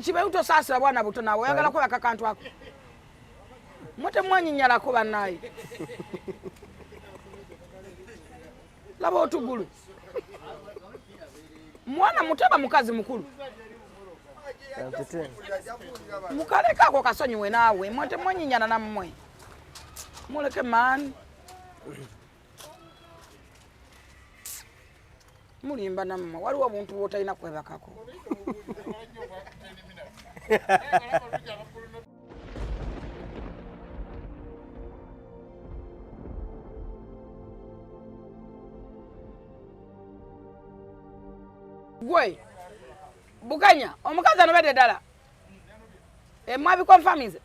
Kibewu tosaasira bwana buto naawe oyagala kwebaka kantu ako. Mwe temwanyinyalako bannaaye. Laba otugulu. Mwana muto aba mukazi mukulu. Mukaleke ako kasonyiwe naawe. Mwe temwanyinyana nammwe. Muleke man. Mulimba nammwe. Waliwo obuntu bw'otalina kwebakako. Gwe Bukenya omukazi anobedde ddala emwabikonfamize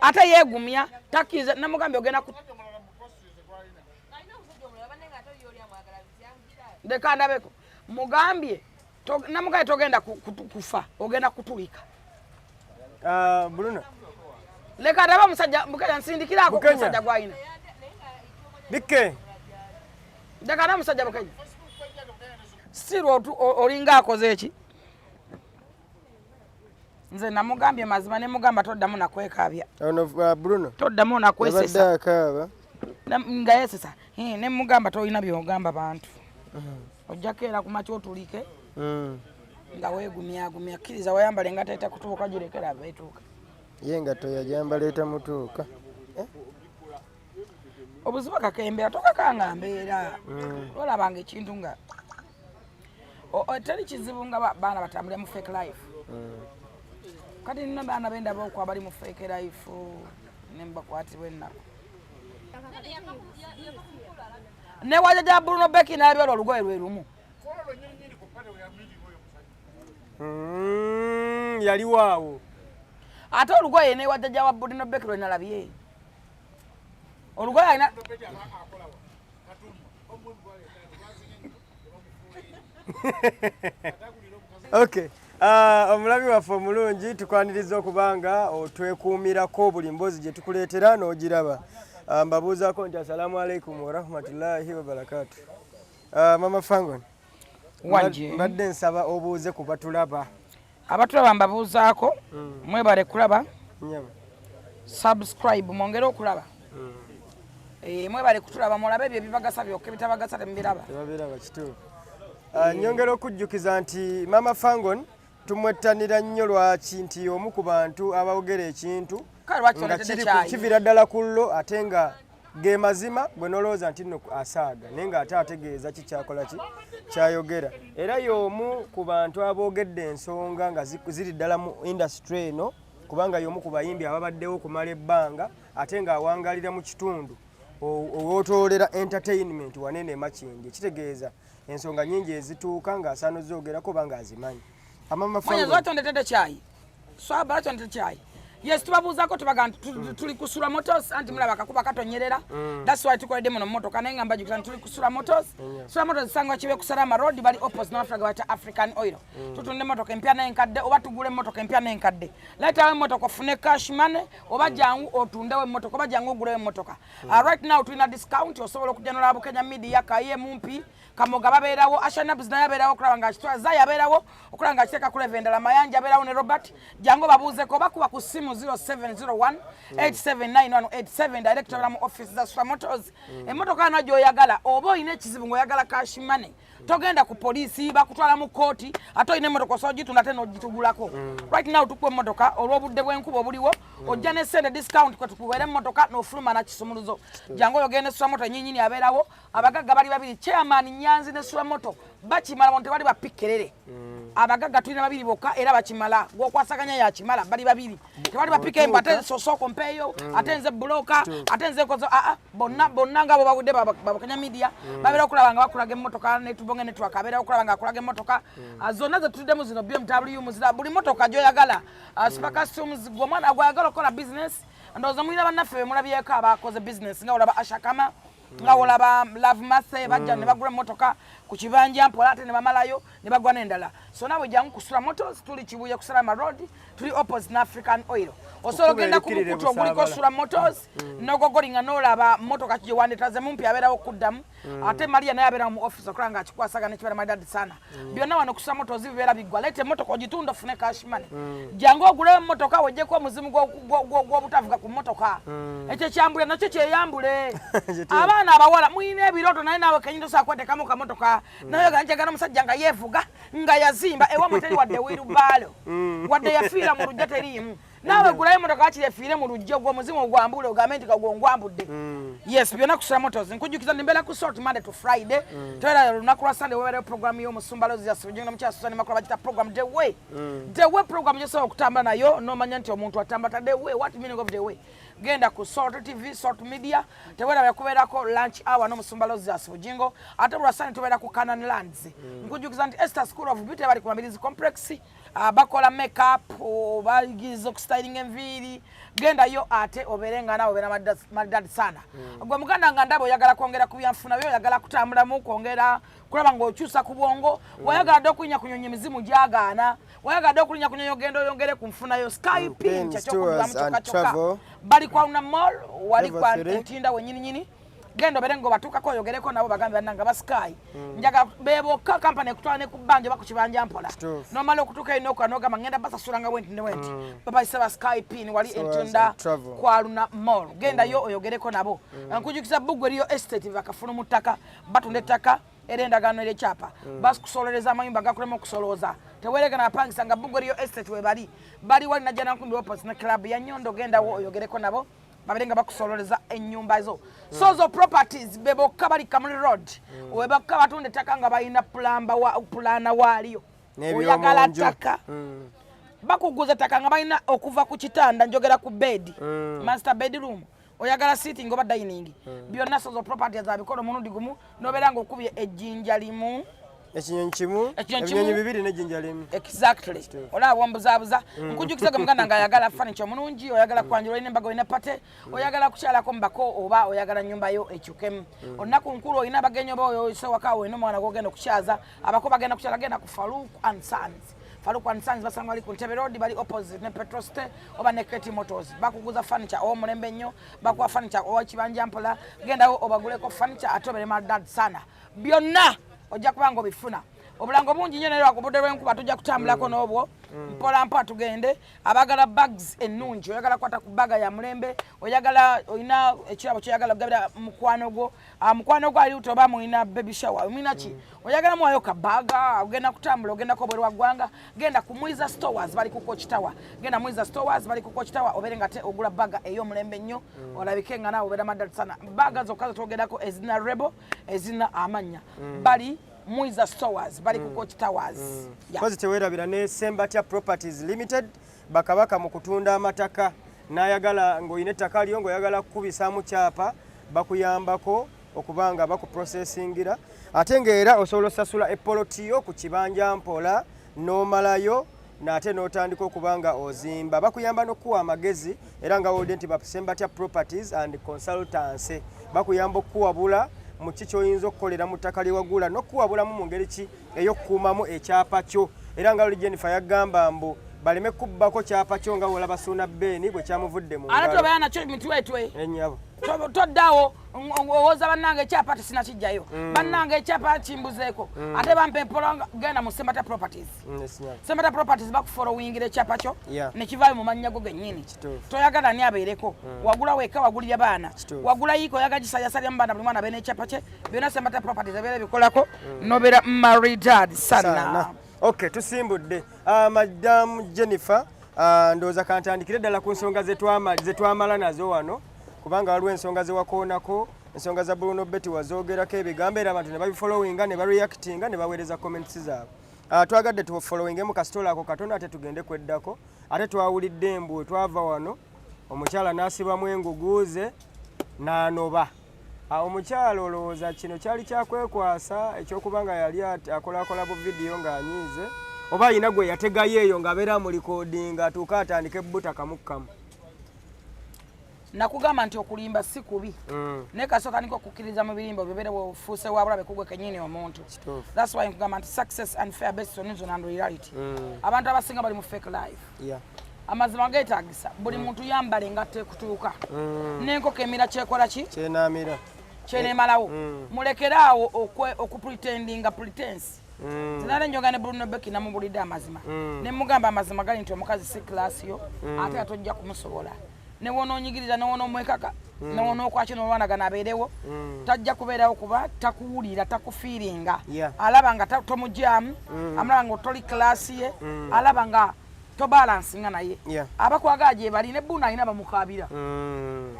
ate yeegumya takkiriza namugambye ogenda ku leka ndabeko mugambye namugambye togenda kufa ogenda kutulika. Bruno leka ndaba omusajja Bukenya nsindikiraako ku musajja gwalina Bikke leka ndaba omusajja Bukenya still olinga akoze eki. Nze namugambye mazima ne mugamba toddamu nakwekaabya. Ono Bruno toddamu nakwesesa. Yabadde akaaba. Nga yeesesa. Ne mugamba tolina by'ogamba bantu. Ojja keera ku makya otulike. Nga weegumyagumya kkiriza wayambala engatto etakutuuka girekera abeetuuka. Ye engatto yajambala etamutuuka. Obuzibu kakembeera tokakanga mbeera. Olabanga ekintu nga teri kizibu nga baana batambulira mu fake life. Kati nina baana bendaba okwo abali mu fake life ne mbakwatibwa ennaku. Ne wajja Bruno Becky n'alabye olwo olugoye lwe lumu. Yali waawo. Ate olugoye ne wajja wa Bruno Becky lwe nalabye. Olugoye alina Okay. Omulabi waffe omulungi tukwaniriza okubanga otwekuumirako buli mboozi gye tukuleetera n'ogiraba. Mbabuuzaako nti assalamu alaikum warahmatullahi wabarakatuh. Mama Fangon, Wanje. Mbadde nsaba obuuze ku batulaba. Abatulaba mbabuuzaako, mwebale kulaba. Nyama. Subscribe mwongere okulaba. Mwebale kutulaba, mulabe ebyo ebibagasa byokka, ebitabagasa temubiraba. Tebabiraba, kituufu. Nyongera okujjukiza nti Mama Fangon tumwettanira nnyo lwaki nti omu ku bantu abawogera ekintu Kale lwaki nga toleetedde kiri kyayi? Kiviira ddala ku llo ate nga ge mazima gwe nolowooza nti nno asaaga naye ng'ate ategeeza ki kyakola ki kyayogera. Era y'omu ku bantu aboogedde ensonga nga ziri ddala mu industry eno kubanga y'omu ku bayimbi ababaddewo okumala ebbanga ate ng'awangaalira mu kitundu owotoolera entertainment wanene Makindye. Kitegeeza ensonga nnyingi ezituuka ng'asaana ozoogerako oba ng'azimanyi. Amama Mwenye Fangon. lwaki ondetedde kyayi? Swaba lwaki ondetedde kyayi? Yes, tubabuuzaako tubaga nti tuli kusula Motors, anti mulaba akakuba katonyerera. That's why tukoledde muno mmotoka, naye nga mbajjukira nti tuli kusula Motors. Sula Motors esangibwa Kibe ku Salama Road, bali opposite n'Africa bayita African Oil. Tutunda emmotoka empya n'enkadde oba tugula emmotoka empya n'enkadde. Leetawo emmotoka ofune cash money oba jangu otundewo emmotoka oba jangu ogulewo emmotoka. Right now tulina discount, osobola okujja n'olaba Bukenya Media, Kaye Mumpi, Kamoga babeerawo, Asha Nabs naye abeerawo okulaba ng'akitwala, Zaya abeerawo okulaba ng'akiteeka ku level endala, Mayanja abeerawo ne Robert. Jangu babuuzeko oba kuba ku ssimu 0701 879187 direct abeera mu office za Sula Motors. Emmotoka yonna gy'oyagala oba olina ekizibu ng'oyagala cash money, togenda ku poliisi bakutwala mu kkooti, ate olina emmotoka osobola ogitunda ate n'ogitugulako. Right now tukuwa emmotoka olw'obudde bw'enkuba obuliwo, ojja ne ssente discount kwe tukuweera emmotoka n'ofuluma na kisumuluzo. Jangu oyo ogende Sula Moto nnyinnyini abeerawo. Abagagga bali babiri, chairman Nyanzi ne Sula Moto bakimala, bonte bali bapikerere. Abagagga tulina babiri bokka era bakimala, gwokwasaganya yakimala, bali babiri tebali bapike mbu ate sosoko mpeeyo, ate nze buloka, ate nze nkozo. Bonna bonna nga bo bawudde babukanya media, babeera okulaba nga bakulaga emmotoka ne Tubonge Network abeera okulaba nga akulaga emmotoka. Zonna ze tutuddemu zino BMW muzira, buli mmotoka gy'oyagala. Super Customs, gwe omwana gw'oyagala okukola business, ndowooza mulina bannaffe be mulabyeko abakoze business nga olaba Ashakama, nga olaba Love Mathe, bajja ne bagula emmotoka. Ku kibanja mpola, ate ne bamalayo ne bagwa n'endala. So nawe jangu ku Sula Motors, tuli Kibuye ku Salama Road, tuli opposite na African Oil. Osobola Okuba ogenda ku erikirire mukutu oguliko Busaabala. Sula Motors nogogolinga n'olaba motoka ki gyewandetaze mumpi, abeerawo okuddamu. Ate Maria naye abeerawo mu office okulaba nga akikwasagana ekibeera maridadi sana. Byonna wano ku Sula Motors bibeera biggwa. Leeta emmotoka ogitunda ofune cash money. Jangu oguleyo emmotoka, wejjeko omuzimu gw'obutavuga ku mmotoka. Ekyo kyambule nakyo kyeyambule. Abaana abawala muyina ebirooto, naye naawe kenyini tosobola kwetekamu kamotoka. Naye ga njagala omusajja nga yeevuga, nga yazimba ewamwe, teri wadde wheelbarrow, wadde yafiira mu lujja teriimu. Naawe gulayo emotoka wakiri efiire mu lujja, ogwo omuzimu ogwambule, ogambe nti kagwo ngwambudde. Yes, byonna ku Sula Motors. Nkujjukiza nimbeera ku Salt Monday to Friday. Toera olunaku lwa Sunday webeerayo program y'omusumba Lozia Sibujingo n'omukyala Susan Makula, bagita program The Way. The Way program gyosobola okutambula nayo n'omanya nti omuntu atambula ta the way. What meaning of the way? Genda ku Salt TV, Salt Media, tewerabya kubeerako lunch hour n'omusumba Lozia Bujingo. Ate lwa Sunday tubeera ku Canaan Lands. Nkujjukiza nti Esther School of Beauty bali ku Mabirizi Complex. Bakola makeup, bayigiriza okustylinga enviiri. Gendayo ate obeere nga naawe obeera maridadi sana. Gwe muganda nga ndaba oyagala kwongera ku byanfuna byo, oyagala kutambulamu, kwongera kulaba ng'okyusa ku bwongo, wayagala dde okulinnya ku nyonyi emizimu gyagaana, wayagala dde okulinnya ku nyonyi ogenda oyongere ku nfunayo, Skypin Pin, kyekyokuddamu Tours and kyokka kyokka. Travel. Bali kwa Mall, wali Level kwa three. Entinda wenyininyini. Genda obeere ng'obatuukako oyogereko nabo, bagambe bannanga ba Sky njagala bebokka kampani ekutwala ne ku bbanja oba ku kibanja mpola. Kituufu. Nomala okutuuka eri nokola nogamba ngenda basasulanga bwenti ne bwenti. Babayise ba Sky Pin, wali Tours Entunda and Travel. kwa Luna Mall. Gendayo oyogereko nabo. Nkujukiza Bugwe eriyo estate bakafuna mu ttaka, batunda ettaka era endagaano erekyapa, bakusololeza amayumba gakulema okusolooza, teweregana apangisa nga Bugwe eriyo estate webali bali wali Najjanankumbi opposite ne club ya Nyondo. Gendawo oyogereko nabo babere nga bakusololeza ennyumba zo. Sozo Properties be bokka bali Kamuli Road, webakka batunda ettaka nga balina pulamba wa pulaana waalyo. Oyagala N'ebyomunju. ttaka, bakuguza ettaka nga balina okuva ku kitanda, njogera ku bed, master bedroom, oyagala sitting oba dining, byonna Sozo Properties abikola omulundi gumu nobeera nga okubye ejjinja limu. Ekinyonyi kimu. Ekinyonyi Ebinyonyi kimu. bibiri n'ejjinja limu. Exactly, olaba wambuzaabuza. Nkujjukiza gwe muganda nga ayagala furniture omulungi, oyagala kwanjula, olina embaga, olina party, oyagala kukyalako mubako, oba oyagala nyumba yo ekyukemu, olunaku nkulu, olina abagenyi, oba oyise waka, olina omwana gwogenda okukyaza, abako bagenda kukyala, genda ku Farouk and Sons. Farouk and Sons basanga bali ku Ntebe Road, bali opposite ne Petroste oba ne Keti Motors. Bakuguza furniture ow'omulembe ennyo, bakuwa furniture owakibanja mpola. Gendawo obaguleko furniture ate obere maridadi sana. Byonna ojja kuba nga obifuna. Obulango bungi nnyo, naye lwakubudde lw'enkuba tujja kutambulako n'obwo mpola mpola tugende. Abagala bags ennungi, oyagala kukwata ku baga ya mulembe, oyagala olina ekirabo kyoyagala okugabira mukwano gwo, mukwano gwo ali oba mulina baby shower, mulina ki, oyagala muwayo kabaga, ogenda kutambula, ogendako obweru wa ggwanga, genda ku Mwiza Stores, bali ku Coach Tower. Genda Mwiza Stores, bali ku Coach Tower, obeere nga te ogula baga ey'omulembe ennyo, olabike nga naawe obeera maddali sana. Baga zokka zetwogerako ezina rebo, ezina amannya, bali Mwiza Stores, bali ku Coach Towers. Yeah. Kozi teweerabira ne Sembatya Properties Limited, bakabaka mu kutunda amataka. N'ayagala ng'olina ettaka lyo ng'oyagala kukubisaamu kyapa, bakuyambako okuba nga bakuprocessingira, ate ng'era osobola osasula epoloti yo ku kibanja mpola n'omalayo nate n'otandika okuba nga ozimba. Bakuyamba n'okukuwa amagezi, era nga wodde nti Basembatya Properties and Consultancy bakuyamba okukuwabula mu ki ky'oyinza okukolera mu ttaka lyewagula n'okukuwabulamu mu ngeri ki ey'okukuumamu ekyapa kyo. Era nga luli Jennifer yagamba mbu baleme kubbako kyapa kyo, nga wolaba Suuna Beeni bwe kyamuvudde mu Ate ngalo. tobeera nakyo mitwetwe. Ennyabo. Toddaawo owooza bannange ekyapa tesinakijjayo, bannange ekyapa kimbuzeeko, ate bampa empola. Genda mu Sembata Properties. Esinyabo. Sembata Properties bakufollowingira ekyapa kyo nekivaayo mu mannya go gennyini. Kituufu. Toyagala ani abeereko, wagula weka, wagulira baana, Kituufu. wagula yiika, oyagala gisalyasalyamu baana, buli mwana abeera n'ekyapa kye. Byonna Sembata Properties ebeera bikolako nobeera maridad sana. Sana. Okay, tusimbudde. Madam Jennifer, ndowooza kantandikire ddala ku nsonga zetwamala nazo wano, kubanga waliwo ensonga zewakoonako, ensonga za Bruno Betty wazoogerako ebigambo era abantu ne babifollowinga ne bareactinga ne baweereza comments zaabwe. Twagadde tufollowingemu kasitola ako katono ate tugende kweddako. Ate twawulidde mbu twava wano omukyala n'asibamu enguguuze n'anoba. Omukyala olowooza kino kyali kyakwekwasa ekyokuba nga yali akolakola bu vidiyo ng'anyiize, oba alina gwe yategayo eyo ng'abeera amulikodinga atuuke atandike ebbuta kamukkamu? Nakugamba nti okulimba si kubi, naye kasi otandika okukkiriza mu birimba obibeere ofuuse wabulabe kugwe kenyini omuntu. That's why nkugamba nti success and fair based on reason and reality. Abantu abasinga bali mu fake life. Amazima geetagisa buli muntu yambala engatto ekutuuka n'enkoko emira kyekola ki? Kyenaamira. Kyenemalawo. Mulekeraawo okupretendinga pretense. Zinale njoga ne Bruno Becky, namubulidde amazima ne mugamba amazima gali nti omukazi si class yo, ate atojja kumusobola. Ne wonoonyigiriza, ne wonoomwekaka, ne wonookwaki, n'olwanagana abeerewo, tajja kubeerawo kuba takuwulira, takufiiringa. Alaba nga tomugyamu, amulaba nga toli class ye, alaba nga tobalansinga naye. Abakwagala gye bali, ne Buno alina bamukaabira.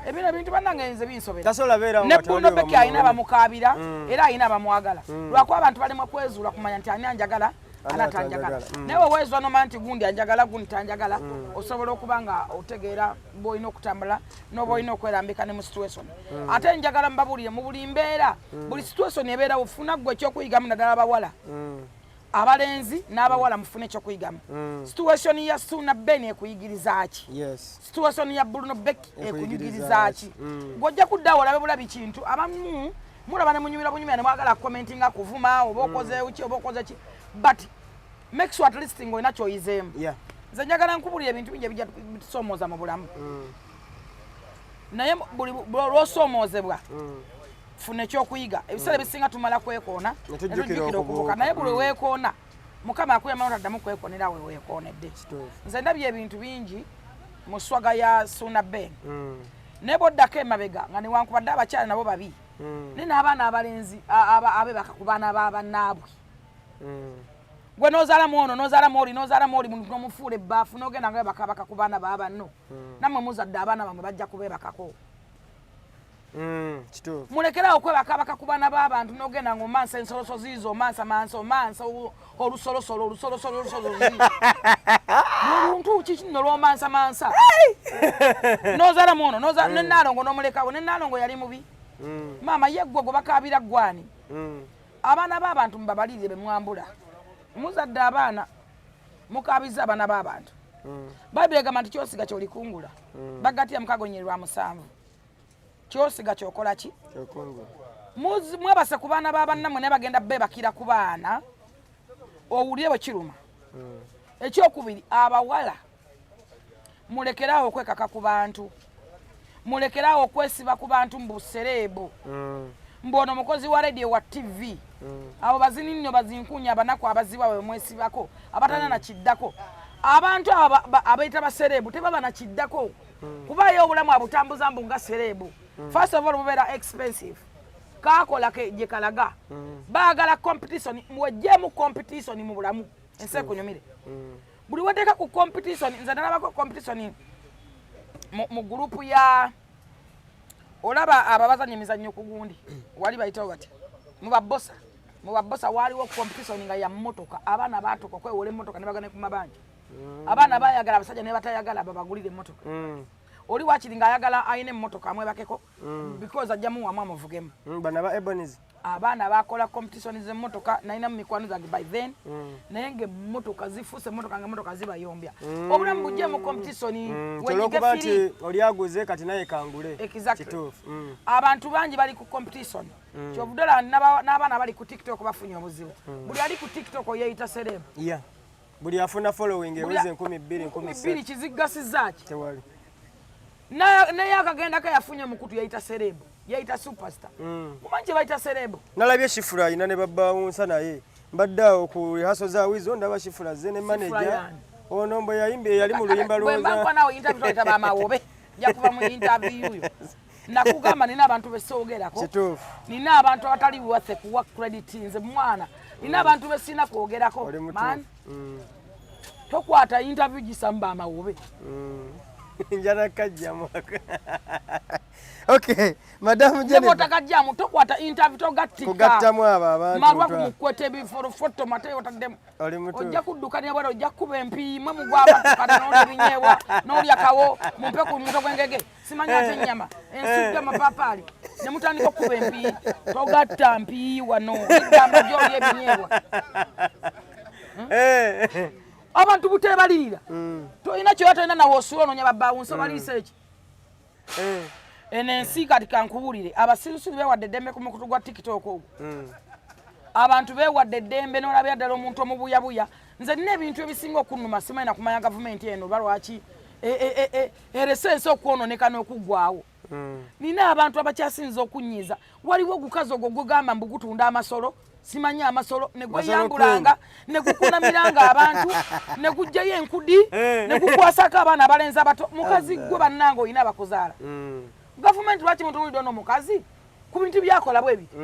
Ebino ebintu bannange nze binsobera. Tasobola beerawo Ne nga Buno tewaliwo Becky alina bamunoonye. bamukaabira, era alina abamwagala, lwakuba abantu balemwa kwezuula kumanya nti ani anjagala, ani ani atanjagala. atanjagala. Naye weweezwa nomanya nti gundi anjagala, gundi tanjagala, osobola okuba nga otegeera bwolina okutambula n'oba olina okwerambika ne mu situation. Ate njagala mbabuulire, mu buli mbeera, buli situation ebeerawo, funa ggwe ekyokuyigamu, naddala abawala, abalenzi n'abawala, mufune ekyokuyigamu. Situation ya Suuna Ben ekuyigiriza ki? Situation ya Bruno Beck ekuyigiriza ekuyigiriza ki? Ng'ojja kuddawo olabe bulabi kintu. Abamu mulaba ne munyumira bunyumira ne mwagala commentinga, kuvuma, oba okoze ki, oba okoze ki, but make sure at least ng'olina ky'oyizeemu. Nze njagala nkubulira ebintu bingi ebijja bitusoomooza mu bulamu, naye buli lwosoomoozebwa, funa ekyokuyiga. Ebiseera ebisinga tumala kwekoona, ne tujjukira ne tujjukira okubuuka. Okubuuka. Naye buli weekoona, Mukama akuyamba notaddamu kwekoonera we weekoonedde. Nze ndabye ebintu bingi mu swaga ya Suuna Ben, naye bwoddako emabega nga newankubadde abakyala nabo babi, naye n'abaana abalenzi abebaka ku baana ba bannaabwe. Gwe nozaalamu ono, nozaalamu oli, nozaalamu oli, muntu nomufuula ebbaafu, nogenda nga webakabaka ku baana ba banno. Nammwe muzadde abaana bamwe, bajja kubeebakako. Kituufu. Mulekerawo okwebakabaka ku baana b'abantu, nogenda nga omansa ensoloso ziizo, omansa mansa, omansa olusolosolo, olusolosolo, olusozo luluntu kiki nno lwomansa mansa, nozaalamu ono, nenaalongo nomulekawo. Nenaalongo yali mubi. Maama ye ggwe gwe bakaabira gwani? Abaana b'abantu mubabalirire be mwambula. Muzadde abaana, mukabiza abaana b'abantu. Bayibuli egamba nti kyosiga kyolikungula. Bagatira 6:7, kyosiga kyokola ki? Kyokungula. Mwebase ku baana ba bannammwe, naye bagenda bebakira ku baana, owulire bwe kiruma. Ekyokubiri, abawala mulekerawo okwekaka ku bantu, mulekerawo okwesiba ku bantu mu buceleb. Mbu ono mukozi wa radio, wa TV. Abo bazini nno, bazinkunya, abanaku abazibwa bwe mwesibako, abatalina na kiddako. Abantu abo abeeyita baceleb tebaba na kiddako, kubayo obulamu abutambuza mbu nga celeb. First of all, bubeera expensive, kakola gye kalaga. Baagala competition. Wejjeemu competition mu bulamu, ensi ekunyumire. Buli weteeka ku competition, nze nalabako competition mu gurupu ya, olaba abo abazanya emizannyo ku gundi wali bayitawo batya, mu babosa waaliwo competition nga ya mmotoka. Abaana baatuuka okwewola emmotoka ne bagana ku mabanja. Abaana bayagala abasajja ne batayagala babagulire emmotoka. Oli wakiri ng'ayagala alina emmotoka amwebakeko because ajjamu wamu amuvugemu. Bano aba Ebonies. Abaana bakola competition z'emmotoka. Nalina mu mikwano zange by then, naye ngaemmotoka zifuuse emmotoka, nga emmotoka zibayombya. Obulamu bujje mu competition. Wenyige olwokuba firi. Nti oli aguze, kati naye kangule. Kituufu. Abantu bangi bali ku competition. Kyovudde olaba n'abaana bali ku TikTok bafunye obuzibu. Buli ali ku TikTok yeeyita celeb. Yeah, buli afuna following eweza 2000, 3000. 2000 kizigasiza ki? Tewali. Naye akagendako yafunye omukutu, yayita celeb, yayita superstar. Mumanyi kye bayita celeb? Nalabye Shifura alina ne babawunsa, naye mbadde awo ku rehearsal za Wizo, ndaba Shifura ze ne manager. Yani? Ono mbwe yayimbye, yali mu luyimba Bwe mba lwoza. nkwanawo interview, toyita bamawobe, nja kuva mu interview yo. Nakugamba nina abantu besoogerako. Nina abantu abatali waffe kuwa credit. Nze mwana nina abantu besina kwogerako. Oli mutuufu. Man, tokwata interview gisamba amawobe. Njala kajjamu. Okay, madamu Jennifer. Nebotakajjamu, tokwata interview, togattika. Kugattamu abo abantu. Malwa kumukweta ebiforofoto mate otaddemu. Oli mutuufu. Ojja kuddukania bwera, ojja kukuba empiimwe mugwabatukana n'olya ebinyeebwa n'olya kawo, mumpe ku muto gw'engege, simanyi ate ennyama ensujja, amapaapaali, ne mutandika okukuba empiiyi. Togatta mpiiyi wano, egamba gyolya ebinyeebwa. Abantu buteebalirira. Tolina kyoya, tolina nawe osula onoonya babbawunsi, obaliisa eki? Eno ensi kati kankubuulire, abasirusiru beewadde eddembe ku mukutu gwa TikTok ogwo. Abantu beewadde eddembe n'olabira ddala omuntu omubuyabuya. Nze nina ebintu ebisinga okunnuma, simanyi nakumanya gavumenti eno oba lwaki erese ensi okwononeka n'okuggwawo. Nina abantu abakyasinza okunnyiiza. Waliwo ogukazi ogwo gugamba mbu gutunda amasolo, simanyi amasolo, ne gweyambulanga ne gukunamiranga abantu, ne gujjayo enkudi, ne gukwasako abaana abalenzi abato. Mukazi gwe bannange olina abakuzaala. Gavumenti lwaki mutunulidde ono omukazi ku bintu byakola bwe biti?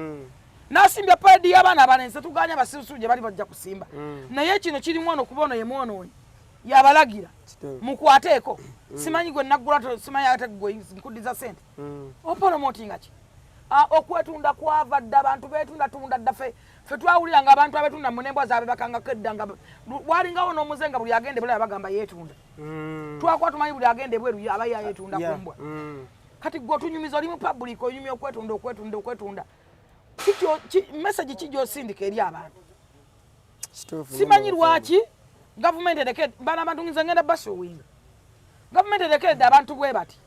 N'asimbya parade y'abaana abalenzi, tetuganya abasirusiru gye bali bajja kusimba. Naye kino kirimu ono kuba ono ye mwonoonyi, yabalagira mukwateeko. Simanyi gwe naggula, simanyi ate gwe nkuddiza sente. Opromotinga ki? Okwetunda kwava dda, abantu beetundatunda dda. Ffe ffe twawulira nga abantu abetunda mu nembwa zaabwe bakangako edda, nga walingawo n'omuze nga buli agenda ebulaya bagamba yeetunda. Twakuba tumanyi buli agenda ebweru aba yayetunda kumbwa. Kati gwe otunyumiza oli mu public, onyumya okwetunda, okwetunda, okwetunda. Message ki gy'osindika eri abantu? Simanyi lwaki gavumenti ereke bano abantu. Nze ngenda basuinga gavumenti erekeredde abantu bwe bati.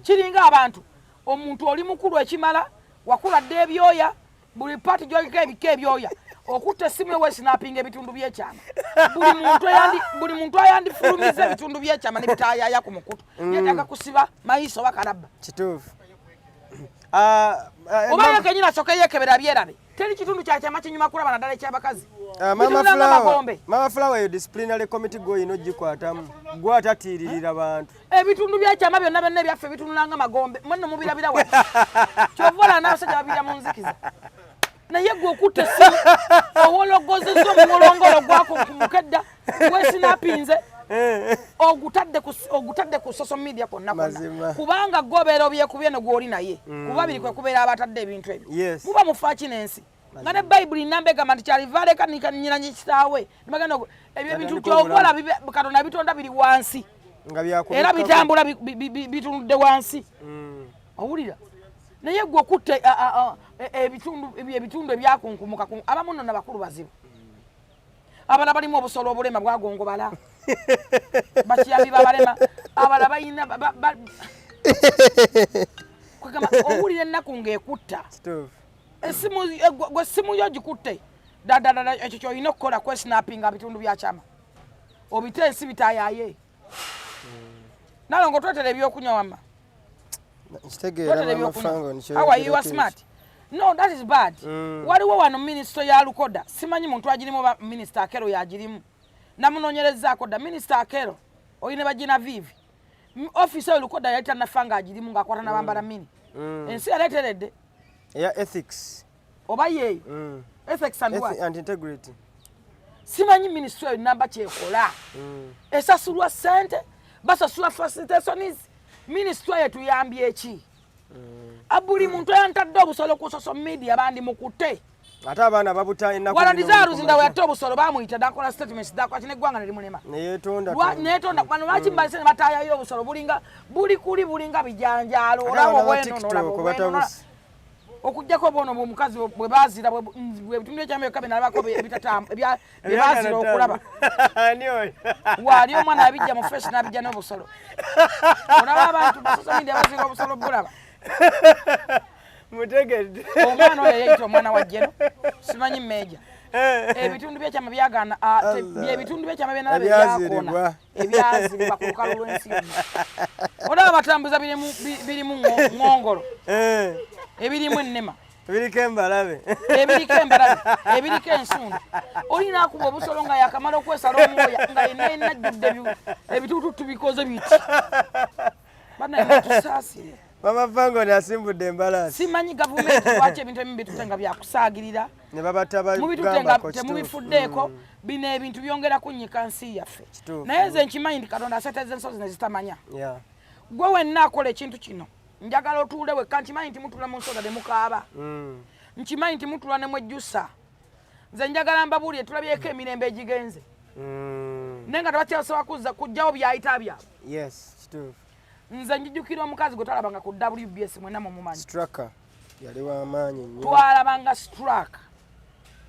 Kiringa abantu, omuntu oli mukulu ekimala, wakula dda ebyoya, buli part gyoliko ebika ebyoya, okutta essimu ewe snapinga ebitundu byekyama. Buli muntu ayandifulumiza ebitundu byekyama nebitayaya ku mukutu yetaaga kusiba mayiso oba kalabba. Kituufu. Oba ye kenyini asooke yeekebera byerabe. Teri kitundu kyakyama kinyuma kulaba, naddala ekyabakazi. Mama Bitunula nga Flower, magombe. Mama Flower, yo disciplinary committee gwe olina ogikwatamu, gwe atatiiririra bantu. Ebitundu byekyama byonna byonna ebyaffe bitunula nga magombe. Mwenno mubirabira wano, kyova olaba n'abasajja babirya mu nzikiza. Naye gwe okutta essimu owologozezza omuwolongolo gwako kumukedda, wesinapinze, ogutadde ku social media konna konna. Mazima. Kubanga gwe obeera obyekubye ne gwoli naye, kuba biri kwe kubeera abatadde ebintu ebyo. Muba mufaaki n'ensi, nga ne Bayibuli namba egamba nti kyaliva aleka nyina kitaawe nebagenda ebyo ebintu. Atandika Kyova obulamu. olaba Katonda bitonda biri wansi nga byakubikkako. Era bitambula bitunudde wansi. Owulira? Naye gwe okutta ebitundu ebyakunkumuka abamu nno nabakulu bazibu, abala balimu obusolo obulema bwagongobala, bakiyambi babalema, abala balina kwegamba owulira ennaku ng'ekutta. Kituufu. Esimu gwe simu yo gikutte dadadada, ekyo kyolina okukola kwesnapinga bitundu byakyama obite ensi bitayaye. Nalongo, twetera ebyokunywa wamma. Nkitegeera. Twetera Mama ebyokunywa. Fango. How are you? Are smart? No, that is bad. Waliwo wano minisita ya Lukoda, simanyi muntu agirimu oba minisita Akero yagirimu. Namunoonyerezaako dda minisita Akero oyine bagina vivi. Office eyo Lukoda yali tannafa ng'agirimu, ng'akwata nabambala mini. Ensi yaleeteredde. Eya ethics. Oba yeeyo ethics and what? And integrity. Simanyi minisitule eyo namba kyekola. Esasulwa ssente, basasula facilitations. Minisitule eyo tuyambye eki? Buli muntu eyantadde obusolo ku social media bandi mukute. Ate abaana babuta ennaku. Waladiza Luzinda we yatta obusolo, bamuyita dakola statements, dakola kino, eggwanga ne limulema. Neyetonda. Neyetonda. Bano lwaki mbalise ne bataayayo obusolo? Bulinga buli kuli bulinga bijanjaalo. Ate olaba abaana ba obweno TikTok n'olaba obweno, batabuse. Okugjako obwono bwomukazi bwe bazira bwe bitundu ekyama byokka byenalabako bye bazira okulaba. Ani oyo? Waali omwana abijja mu face n'abijja n'obusolo. Olaba abantu ba social media bazira obusolo, bulaba. Mutegedde. Omwana oyo yeyita omwana wa jeno, simanyi meja. Ebitundu byekyama byagaana Allah. Byebitundu byekyama byenalaba Ebyaziribwa. ebyakona ebyaziribwa ku lukalu lw'ensi yonna. Olaba batambuza birimu ŋŋongolo, ebirimu ennema, Biriko embalabe. Ebiriko embalabe, ebiriko ensundo. Olina akuba obusolo nga yakamala okwesala omwoya, nga yenna yenna ajjudde ebituututu bikoze biti. Banaye tusaasire. Mama Fangoni asimbudde embalaasi. Simanyi gavumenti lwaki ebintu ebimu bitute nga byakusaagirira. Ne babata. Mubitute nga bagambako. Temubifuddeeko. Bino ebintu byongera kunnyika nsi yaffe. Kituufu. Naye nze nkimanyi nti Katonda aseeteza ensozi ne zitamanya. Gwe wenna akola ekintu kino, njagala otuule wekka. Nkimanyi nti mutula mu nsonda ne mukaaba. Nkimanyi nti mutula ne mwejjusa. Nze njagala mbabuulire, tulabyeko emirembe egigenze naye nga tebakyasobola kuzza kugjawo byayita byabwe. Yes, kituufu. Nze njijukira omukazi gwe twalabanga ku WBS, mwena mumumanyi. Straka yali w'amaanyi nnyo. Twalabanga Straka.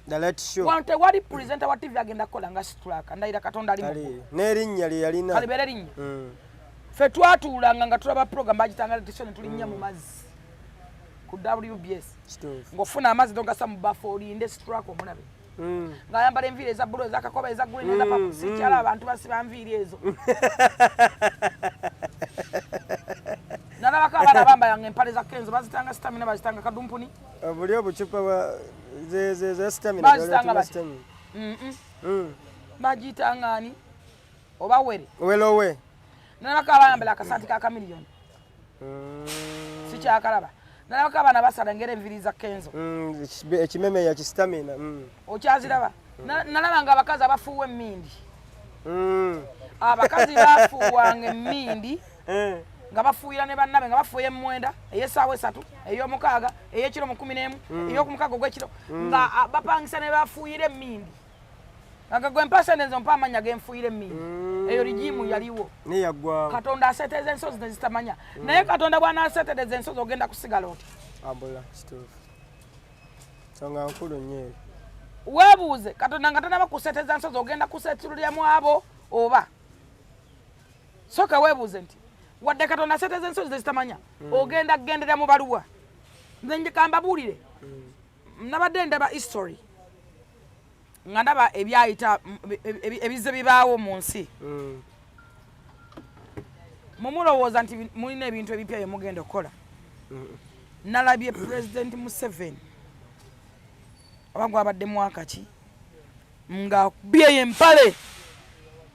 The late show. Wano tewali presenter wa TV agenda kukola nga Straka, ndayira Katonda ali mu Ali n'erinnya lye yalina. Kalibeera erinnya. Ffe twatuulanga nga tulaba program bagitanga tisho ne tulinnya mu mazzi ku WBS. Ng'ofuna amazzi n'ogassa mu bafu olinde straka omulabe. Ng'ayambala enviiri eza bbulu, ezakakoba, eza green, eza purple. Sikyala abantu basiba nviiri ezo. Nalabako abaana bambalanga empale za Kenzo, bazitanga stamina, bazitanga kadumpuni. Buli obucupa za stamina. Bazitanga bati. Bagiyitanga ani? Oba were? Welowe. Nalabako abayambala akasaati ka Chameleone. Sikyakalaba. Nalabako abaana basala ngeri enviiri za Kenzo. Ekimeme ya kistamina. Okyaziraba? Nalaba nga abakazi abafuuwa emmindi. Abakazi bafuuwanga emmindi nga bafuuyira ne bannabe, nga bafuuya emmwenda ey'essaawa 3, ey'omukaaga, ey'ekiro mu 11, ey'okumukaaga ogw'ekiro, nga bapangisa ne bafuuyira emmindi. Nga gwe mpa sente nzo mpa amannya genfuuyira emmindi. Eyo rigimu yaliwo. Katonda aseetereza ensozi ne zitamanya. Naye Katonda bw'anaaseetereza ensozi ogenda kusigala oti. Abula kituufu. Nsonga nkulu nnyo eyo. Weebuuze Katonda nga tanaba kuseeteza nsozi ogenda kuseetululyamu abo oba. Sooka weebuuze nti wadde Katonda aseeteza ensozi tezitamanya ogenda kugendera mu baluwa. Nze njeka mbabuulire. Nabadde ndaba history nga ndaba ebyayita ebizze bibaawo mu nsi. Mumulowooza nti mulina ebintu ebipya bye mugenda okukola. Nalabye President Museveni oba gwabadde mwaka ki ng'akubye empale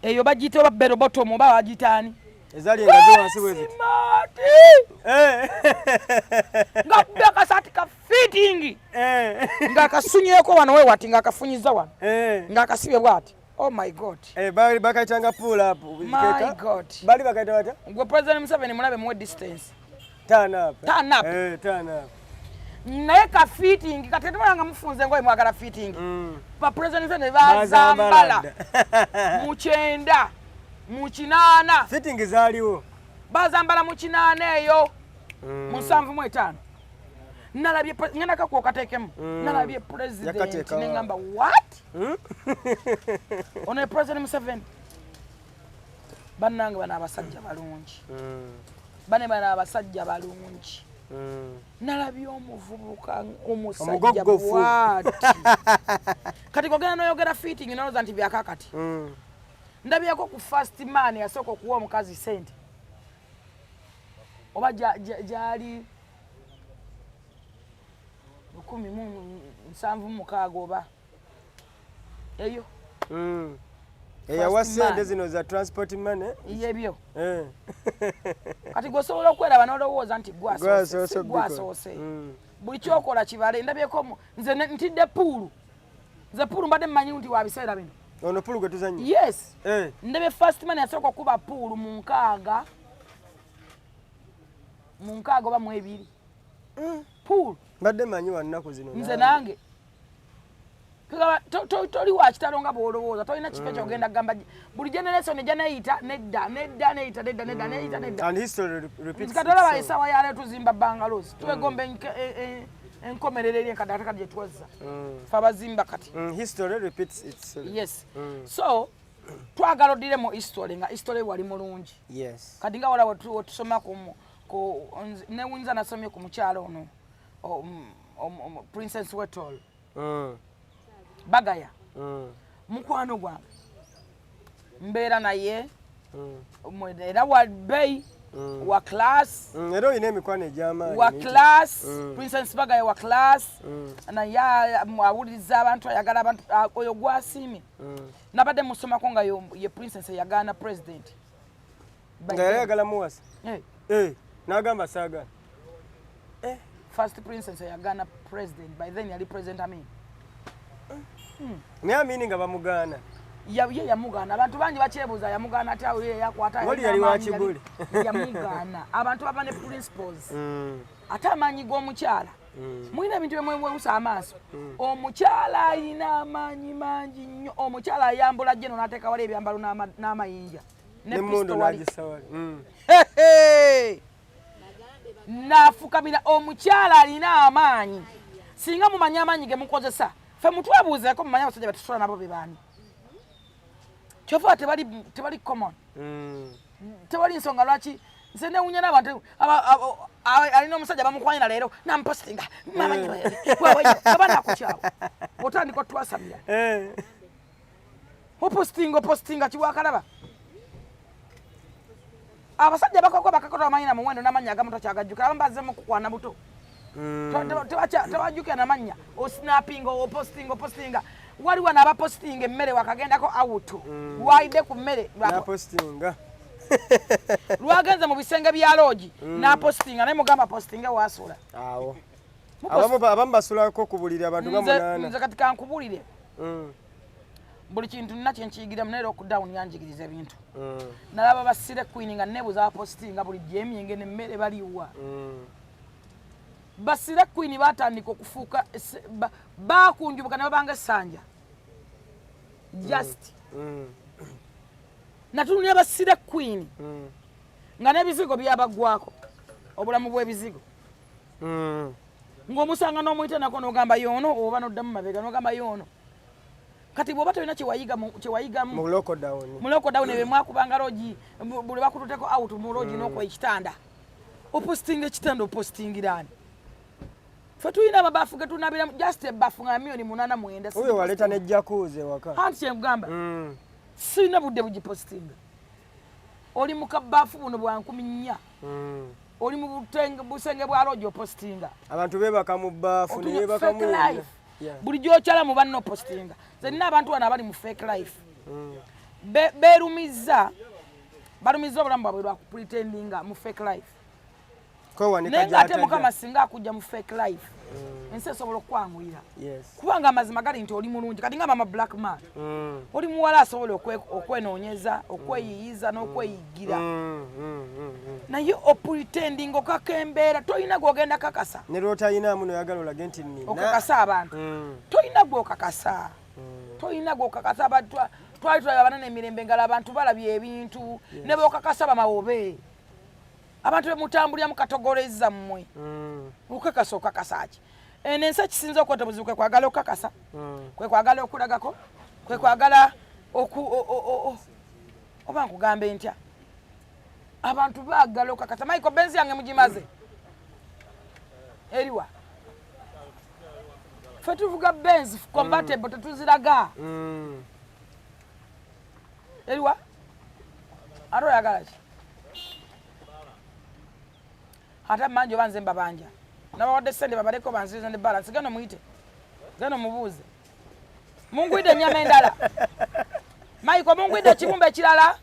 eyo bagiyita oba bell bottom oba bagiyita ani? Ezaali engazi wansi bwe ziti. Smart! Ng'akubye akasaati ka fitting. Ng'akasunyeeko wano we wati, ng'akafunyiza wano. Ng'akasibye bw'ati. Oh my God. Bali bakayitanga pull up. My God. Bali bakayita batya? Gwe President Museveni mulabe muwe distance. Turn up. Turn up. Turn up. Naye ka fitting kati tetubala nga mufunze ngoye mwagala fitting. Ba President Museveni bazambala mu 90, mu 80. Fitting zaaliwo. Bazambala mu 80 eyo. Mu 75. Nalabye ngenda kakuwa okateekemu. Nalabye president ne ngamba what? Ono ye President Museveni. Bannange bano abasajja balungi. Bane bano abasajja balungi. Nalabye omuvubuka omusajja bw'ati. Kati kogenda n'oyogera fitting n'olowooza nti byakakati. Ndabyeko ku first man yasooka okuwa omukazi ssente. Oba gyali 1776 oba eyo. Eyawa ssente zino za transport money. Yebyo. Kati gwe osobola okweraba n'olowooza nti gwe asoose. Buli kyokola kibale. Ndabyeko nze ntidde pool. Nze pool mbadde mmanyi nti wa biseera bino. Ono pool gwe tuzannya? Yes. Ndabye first man yasooka okuba pool mu 60. Mu 60 oba mu 2. Pool. Mbadde mmanyi wa nnaku zino. Nze nange. Toli wa kitalo nga bw'olowooza, tolina kifo ky'ogenda kugamba buli generation ejja neyita nedda nedda neyita nedda nedda neyita nedda. And history repeats. Kati olaba essaawa ya leero tuzimba bungalows, twegomba enkomerero eri enkadde ate kati gye twazza. Ffe abazimba kati. History repeats itself. Yes. So twagala oddire mu history nga history wali mulungi. Yes. Kati nga wala wetusoma ku newunza nasomye ku mukyalo ono Princess Wetol. Bagaya. Mukwano gwange mbeera naye era wa bbeeyi, wa class. Era olina emikwano egy'amaanyi. Wa class. Princess Bagaya wa class. Naye awuliriza abantu, ayagala abantu, oyo gwasiimye. Nabadde musomako nga ye princess eyagaana president. Nga yali ayagala muwasa? N'agamba saagala. First princess eyagaana president, by then yali President Amin. Naye Amini nga bamugaana. Ye yamugaana. Abantu bangi bakyebuuza yamugaana atya, ye yakwata. Wali yali wa kibuli. Yamugaana. Abantu baba ne principles. Ate amaanyi g'omukyala. Mulina ebintu bye mwewusa amaaso. Omukyala alina amaanyi mangi nnyo. Omukyala ayambula jeno n'ateeka wali ebyambalo n'amayinja. Ne pistol wali. N'afukamira. Omukyala alina amaanyi. Singa mumanyi amaanyi ge mukozesa. Ffe mutwebuuzeeko mumanye abasajja betusula nabo be baani. Kyova tebali common. Tewali nsonga lwaki nze newunya n'abantu alina omusajja bamukwanyira leero namupositinga mama nakukyawa otandika otwasamira opositinga opositinga kiwakalaba abasajja bakoko bakakota bamanyi na muwendo n'amannya agamu tokyagajjukira abamu bazzemu kukwana buto. Tebajjukira namannya, osnapinga, opostinga, opostinga. Waliwo n'abapostinga emmere wakagendako out, lwayidde ku mmere. Napostinga. Lwagenze mu bisenge bya loogi n'apostinga, naye mugamba postinge wasula. Awo abamu basulako ku buliri abantu nga munaana. Nze kati kankubulire, buli kintu nina kyenkiyigiramu, naye lockdown yanjigiriza ebintu. Nalaba ba slay queen nga nebuuza abapositinga buli gyemyenge nemmere baliwa. Ba slay queen batandika okufuuka bakunjubuka ne babanga essanja just. Natunulira ba slay queen nga n'ebizigo byabagwako, obulamu bw'ebizigo, ng'omusanga n'omuyita nako n'ogamba yoono, oba n'oddamu mabega n'ogamba yoono. Kati bw'oba tolina kyewayigamu mu lockdown, mu lockdown ebyo mwakubanga loogi, buli bakututeko out mu loogi n'okuwa ekitanda, opositinga ekitanda, opositingiraani? Fe tulina amabaafu getunabiramu, just ebaafu nga 89 million. Oyo waleeta ne jacuzzi ewaka. Anti kyenkugamba, sirina budde bugipositinga. Oli mu kabaafu buno bwa 4000, oli mu busenge bwa loogi, opositinga. Abantu beebaka mu bbaafu neyebakamu buli gyokyala mu banna opositinga. Nze nina abantu wano abali mu fake life, beerumizza, balumizza obulamu bwabwe lwakupretendinga mu fake life. Naye ngaate Mukama singa akujja mu fake life, ensi esobola okukwanguyira, kubanga amazima gali nti oli mulungi. Kati nga mama black man, oli muwala asobola okwenoonyeza, okweyiyiza n'okweyigira, naye opretending okaka embeera, tolina gwogenda kakasa. Ne lwotalinamu noyagala olage nti nina. Okakasa abantu, tolina gwokakasa, tolina gwokakasa. Twali tulaba abanene emirembe ngala, abantu balabye ebintu ne bokakasa bamawobe, abantu bemutambulira mukatogoleza mmwe. Okakasa, okakasa ki? Eno ensi ekisinza okweta obuzibu kwe kwagala okukakasa, kwe kwagala okulagako, kwe kwagala oba nkugambe ntya, abantu baagala okakasa. Michael, benzi yange mugimaze eriwa? Fe tuvuga Benz convertible, tetuziraga. Eriwa? Ate oyagala ki? Ate mangi oba nze mbabanja, nabawadde sente babaleko banziriza ne balance. Genda omuyite, genda omubuuze. Mungwidde ennyama endala, Michael, mungwidde ekibumba ekirala.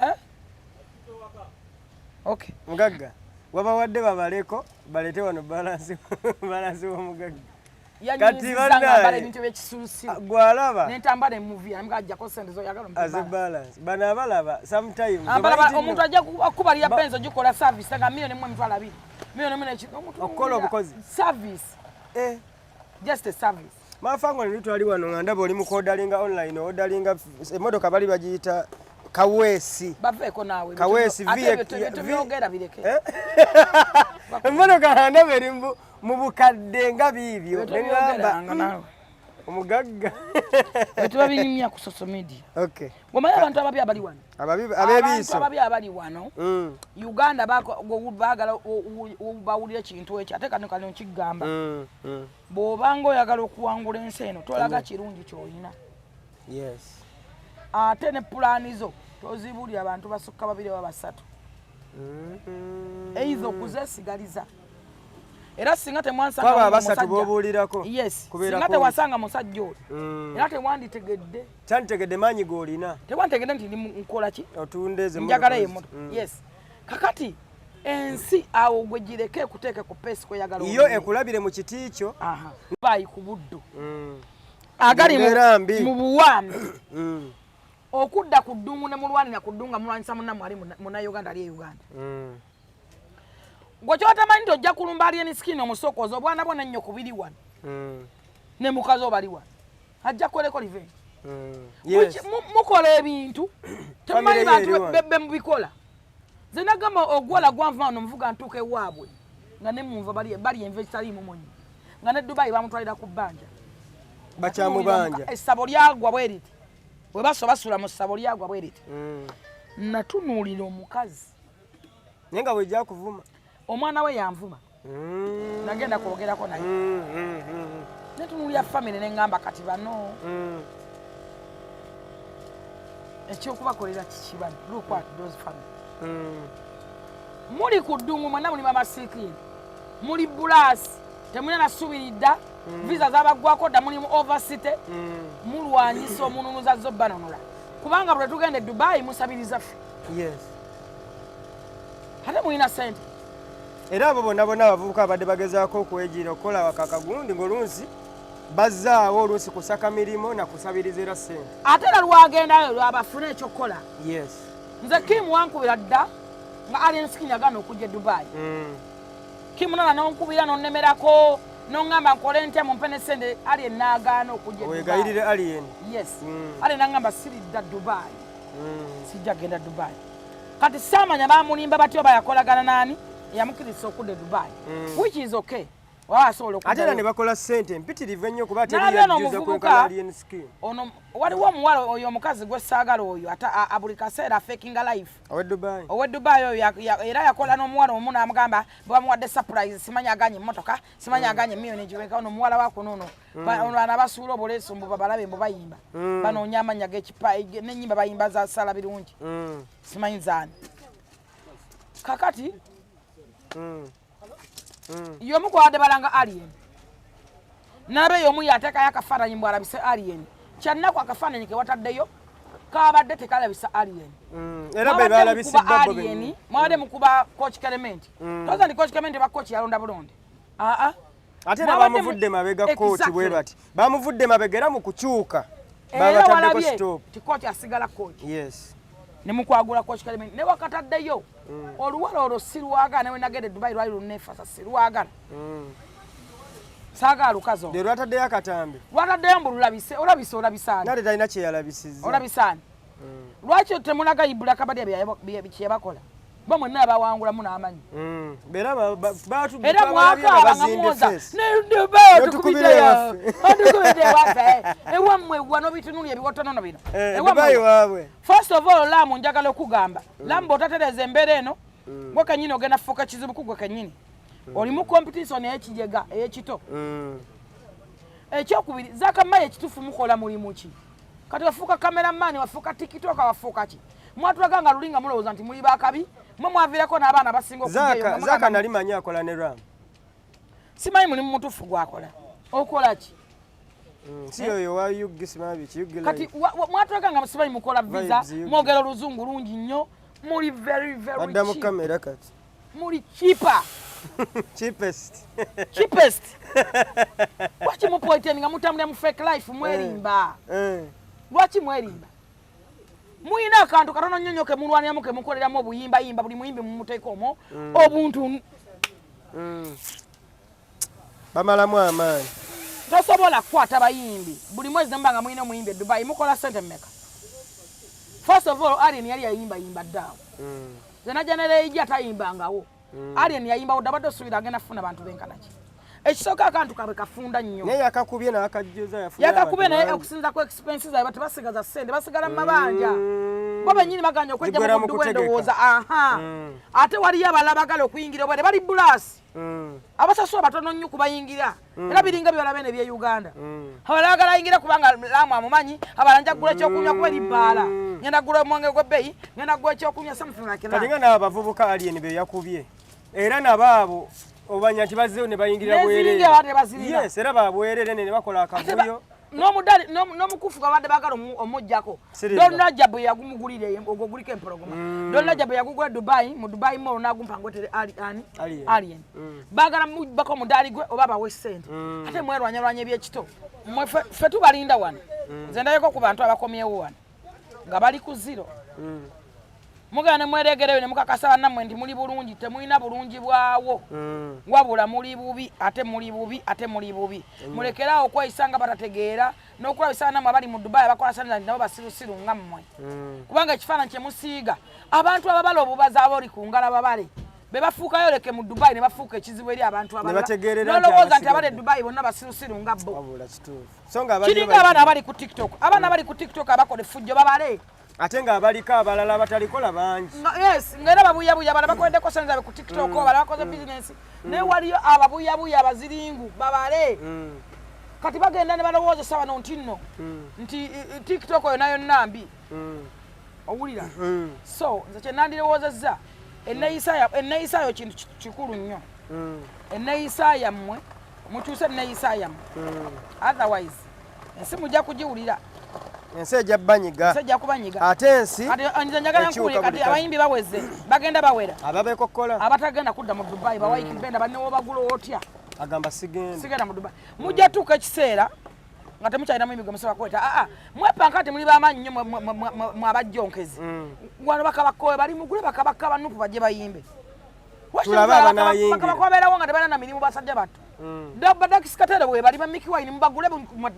Eh? Okay. Mugagga wabawadde babaleko balete wano balance, balance w'omugagga. Kati bannange ebintu byekisuusi. Gwalaba. Nentambala emuvi amugajjako sente zoyagala. As a balance bano abalaba sometimes. Omuntu ajja kubalira benzo gikola service nga 1,200,000, 1,100,000. Okukola obukozi. Service. Eh. Just a service. Mafango ne twali wano nga ndaba oli mu kodalinga online, odalinga emmotoka bali bagiyita Kaweesi. Baveeko naawe. Kaweesi. Byogera bireke. Eh? Emmotoka nga ndaba eri mu bukadde nga biibyo, neŋŋamba omugagga. Tuba binyumya ku social media. Okay. Omanyi abantu ababi abali wano? Abeebiiso. Ababi abali wano Uganda baagala bawulire ekintu ekyo, ate kano kano nkigamba. Bw'obanga oyagala okuwangula ensi eno, tolaga kirungi ky'olina. Ate ne pulaani zo tozibulira abantu basukka babiri oba basatu, either okuzeesigaliza. Era singa temwansanga abasatu bobuulirako. Yes, singa tewasanga musajja oyo, era tewanditegedde. Kyanditegedde maanyi g'olina. Tewanditegedde nti ndi nkola ki. Otunde. Njagala emoto. Yes, kakati ensi awo gwe gireke ekuteeke ku pace kweyagala. Yo ekulabire mu kiti kyo. Bayi ku buddu agali mu buwambe, okudda ku ddungu ne mulwanira ku ddungu nga mulwanyisa munnammwe ali Munnayuganda ali e Uganda. Gwe kyotamanyi nti ojja kulumba alien skin omusokoza obwana bwo nennyo kubiri wano ne mukazi obali wano ajja kukoleko revenge. Mukola ebintu temumanyi bantu bemubikola. Nze nagamba ogwola gwanva wano nvuga ntuuka ewaabwe nga nemunva bali enva ekitaliimu munyi, nga ne Dubai bamutwalira ku bbanja. Bakyamubanja. Essabo lyagwa bwe riti. Bwe baso basula mu ssabo lyagwa bwe riti. Natunuulira omukazi. Naye nga bwejja kuvuma. Omwana we yanvuma. Nagenda kwogerako naye. Netunuulira family ne ŋŋamba kati bano. Ekyokubakolera kiki bano? Look at those family. Muli ku ddungu mwenna muli bamasiikini. Muli bulaasi. Temulina nasuubiridda. Visa zabaggwako dda muli mu overcity. Mulwanyisa omununuza zo banunula. Kubanga bwe tugenda e Dubai musabiriza ffe. Yes. Ate mulina ssente. Era abo bonna bonna abavubuka abadde bagezaako okwegira okukola akakagundi ng'oluusi bazzaawo oluusi kusaka mirimu na kusabiriza era ssente. Ate era lwagendayo lwabafune ekyokukola. Yes. Nze Kim wankubira dda nga Alien Skin yagaana okujja e Dubai. Kim nana n'onkubira n'onnemerako n'oŋŋamba nkole ntya mumpe ne ssente Alien n'agaana okujja e Dubai. Weegayirire Alien. Yes. Alien n'aŋŋamba siridda Dubai. Sijja genda Dubai. Kati saamanya baamulimba batyo oba yakolagana n'ani eyamukkiriza okudda e Dubai. Which is okay. Oba asobola Ate era ne bakola ssente mpitirivu ennyo kuba teri N'abeera yajjuza omuvubuka kwenkana Alien Skin. Ono waliwo omuwala oyo omukazi gwe saagala oyo ate buli kaseera fakinga life. Owe Dubai. Owe Dubai oyo era yakola n'omuwala omu n'amugamba bwe bamuwadde surprise simanyi aganye emmotoka, simanyi aganye emiliyoni egiweka ono omuwala wa kuno ono. Ono bano abasuula obuleesu mbu babalabe mbu bayimba. Banoonya amannya g'ekipa, n'ennyimba bayimba za Sala Birungi. Simanyi zaani. Kakati y'omu kwabadde balanga Alien. N'abe y'omu yateekayo akafaananyi mbu alabise Alien. Kyannaku akafaananyi ke wataddeyo kabadde tekalabisa Alien. Era be balabisiddwa bo Alien, bennyini. mwabadde mukuba Coach Clement. Toza ndi Coach Clement ba coach yalonda bulonde. Ate era Mwabadde bamuvudde mabega coach bwe Exactly. bati. Bamuvudde mabega era mu kukyuka. Era Babataddeko walabye stop. nti coach asigala coach. Yes. Ne mukwagula Coach Clement. Ne wakataddeyo. Oluwala olwo sirwagala ne we nagenda e Dubai lwali lunneefasa sirwagala. Saagala lukazi olwo. Leero lwataddeyo akatambi. Lwataddeyo mbu lulabise, olabise, olabisaani. Nate talina kye yalabisizza. Olabisaani. Lwaki temulaga Ibula Kabadya kye yabakola? Bo mwenna abawangulamu n'amanyi. Era Era twalabye nga mwakaaba nga bazimbye muwoza. face. Ne Dubai N'otukubira otukubiddeyo. ewaffe. Otukubidde ewaffe. Ewammwe wa n'obitunulira ebiwotonono bino. Ewammwe Dubai wa. waabwe. First of all, Lamu njagala okugamba. Lamu bw'otatereeza embeera eno, gwe kennyini ogenda kufuuka kizibu ku gwe kennyini. Oli mu competition ey'ekijega, ey'ekito. Ekyokubiri, Zaaka Maye ekituufu mukola mulimu ki? Kati wafuuka cameraman, wafuuka TikToker, wafuuka ki? Mwatulaga nga luli nga mulowooza nti muli bakabi, mwe mwaviirako n'abaana abasinga okujjayo nga mugamba Zaaka nali manyi akola ne Ram. Simanyi mulimu mutuufu gw'akola. Okola ki? Si yoyo wa UG simanyi biki, UG Kati Live. mwatulaga nga simanyi mukola visa, Vibes, UG. mwogera oluzungu lungi nnyo, muli very, very Adda mu cheap. kamera kati. Muli cheaper. Cheapest. Cheapest. Lwaki mupoiteni nga mutambulira mu fake life mwerimba? Lwaki mwerimba? Muyina akantu katono nnyo nnyo ke mulwaniramu ke mukoleramu obuyimbayimba, buli muyimbi mumuteeka omwo, obuntu. Bamalamu amaanyi. Tosobola kukwata bayimbi. Buli mwezi ne muba nga mulina omuyimbi e Dubai, mukola ssente mmeka? First of all, Alien yali yayimbayimba dda awo. Nze najja ne Leija tayimbangawo. Alien yayimbawo dda, abadde osuubira agenda kufuna bantu benkana ki? Ekisooka akantu kaabwe kafunda nnyo. Naye yakakubye n'akajjuza, yafunye Yakakubye abantu naye bangi. okusinza ku expenses zaabwe tebasigaza ssente, basigala mu mabanja. Bo bennyini baganya okwejja Zigwera mu mu buddu kutegeka. bw'endowooza. Aha. Ate waliyo abalala abagala okuyingira obwere bali bulaasi. Abasasula batono nnyo kubayingira. Era biringa byolaba eno eby'e Uganda. Abalala bagala ayingira kubanga Laamu amumanyi, abalala nja kugula ekyokunywa kuba eri bbaala. Ngenda kugula omwenge gw'ebbeeyi, ngenda kugula ekyokunywa, something like that. Kati nga n'abo abavubuka Alien be yakubye. Era nabo abo obanya nti bazzeeyo ne bayingirira N'eziringa bwereere. abadde bazirina. Yes, era ba bwereere ne bakola akavuyo. N'omukufu gw'abadde baagala omuggyako. Siriva. Don Rajab yagumugulira eyo, ogwo guliko empologoma. Don Rajab yagugula Dubai, mu Dubai Mall n'agumpa ngwetere Ali, ani? Alien. Alien. Baagala mubbako omudaali gwe oba bawe ssente. Ate mwerwanyalwanya eby'ekito. Mmwe ffe tubalinda wano. Nze ndabeko ku bantu abakomyewo wano nga bali ku zero. Mugenda ne mwereegereyo ne mukakasa bannammwe nti muli bulungi, temulina bulungi bwawo. Wabula muli bubi, ate muli bubi, ate muli bubi. Mulekeraawo okweyisa nga batategeera n'okulabisa bannammwe abali mu Dubai abakola sanza nti nabo basirusiru nga mmwe. Kubanga ekifaananyi kye musiiga, abantu ababala obubazi abali ku ngala babale. Be bafuukayo leke mu Dubai ne bafuuka ekizibu eri abantu abalala, nolowooza nti abali e Dubai bonna basirusiru nga bo. Kiringa abaana abali ku TikTok, abaana abali ku TikTok abakola effujjo babale, ate ng'abaliko abalala abatalikola bangi. Yes, ng'era babuyabuya, bala bakoleddeko sente zaabwe ku TikTok, bala bakoze bizinensi, naye waliyo ababuyabuya abaziringu babale. Kati bagenda ne balowoozesa bano nti nno nti TikTok yonna yonna mbi. Owulira? So nze kye nandirowoozezza, enneeyisa yo kintu kikulu nnyo. Enneeyisa yammwe, mukyuse enneeyisa yammwe, otherwise ensi mujja kugiwulira. Ensi ejja banyiga. Ensi ejja kubanyiga. Ate ensi nze njagala nkuwulire. Kati abayimbi baweze, bagenda bawera. Ababeekokkola. Abatagenda kudda mu Dubai, bawaikibenda banewobagula otya? Agamba sigenda. Sigenda mu Dubai. Mujja tuuka ekiseera nga temukyalina muyimbi gwe musobola kuweta. Aa, mwepanka nti muli bamaanyi nnyo, mwabajjonkezi. Wano bakabakkowe bali, mugule bakabaka banupu bajje bayimbe. Tulabe abanayingira. Bakabaka babeerawo nga tebalina na mirimu, basajja battu. Badakisi Katero bwe bali, bamiki wine mubagule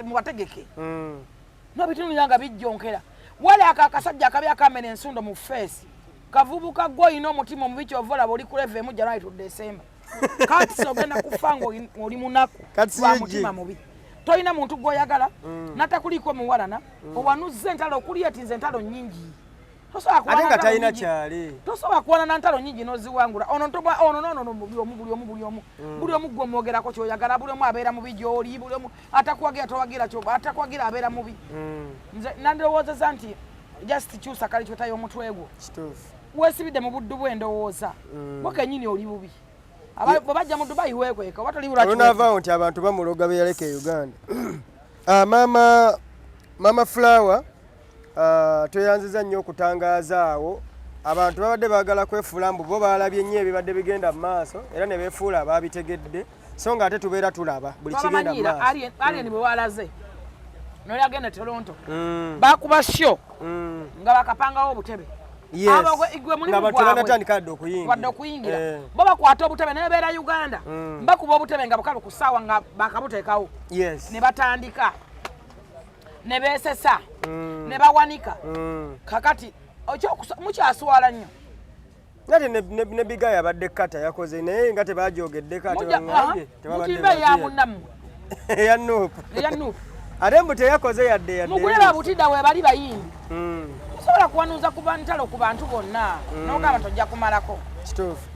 mubategeke. Nobitunulira nga bijjonkera wali ako akasajja akabi akamera ensundo mu face kavubuka. Gwe olina omutima omubi, kyova olaba oli ku level emu January to December. Kati ogenda kufa nga oli munaku lwa mutima mubi. Tolina muntu gwoyagala, natakuliiko muwalana, owanuzza entalo, okuliyetinza entalo nnyingi. Ate nga talina kyali. Tosobola kuwana na ntalo nyingi noziwangula. Ono ono nono, buli omu, buli omu, buli omu, buli omu gwe omwogerako kyoyagala, buli omu abeera mubi gyoli, buli omu atakuwagira towagira, atakuwagira abeera mubi. Nze nandirowoozeza nti just kyusa kalikyota y'omutwe gwo. Weesibidde mu buddu bw'endowooza bo kennyini, oli bubi. Bwe bajja mu Dubai weekweka oba toli. Olunaavaawo nti abantu bamuloga be yaleka e Uganda. Ah, mama mama Flower, tweyanziza nnyo okutangaaza awo. Abantu babadde baagala kwefuula mbu bo baalabye nnyo ebibadde bigenda mu maaso, era ne beefuula ababitegedde, so nga ate tubeera tulaba buli kigenda mu maaso. Alien bwe walaze noli agenda Toronto, bakuba show nga bakapangawo obutebe. Tebanatandika dde okuyingira. Wadde okuyingira. Bo bakwata obutebe naye beera Uganda, bakuba obutebe nga bukalu ku ssaawa nga bakabuteekawo, ne batandika ne beesesa, ne bawanika. Kakati mukyaswala nnyo. Ate ne biga yabadde kata yakoze naye nga tebagyogeddeko, ate baŋŋambye tebabadde. Mutimbe eya munnammwe. Eya Nuupu. Eya Nuupu. Ate mbu teyakoze yadde yadde. Mugule babutida we bali bayimbi. Tosobola kuwanuuza kuba ntalo ku bantu bonna nogamba tojja kumalako.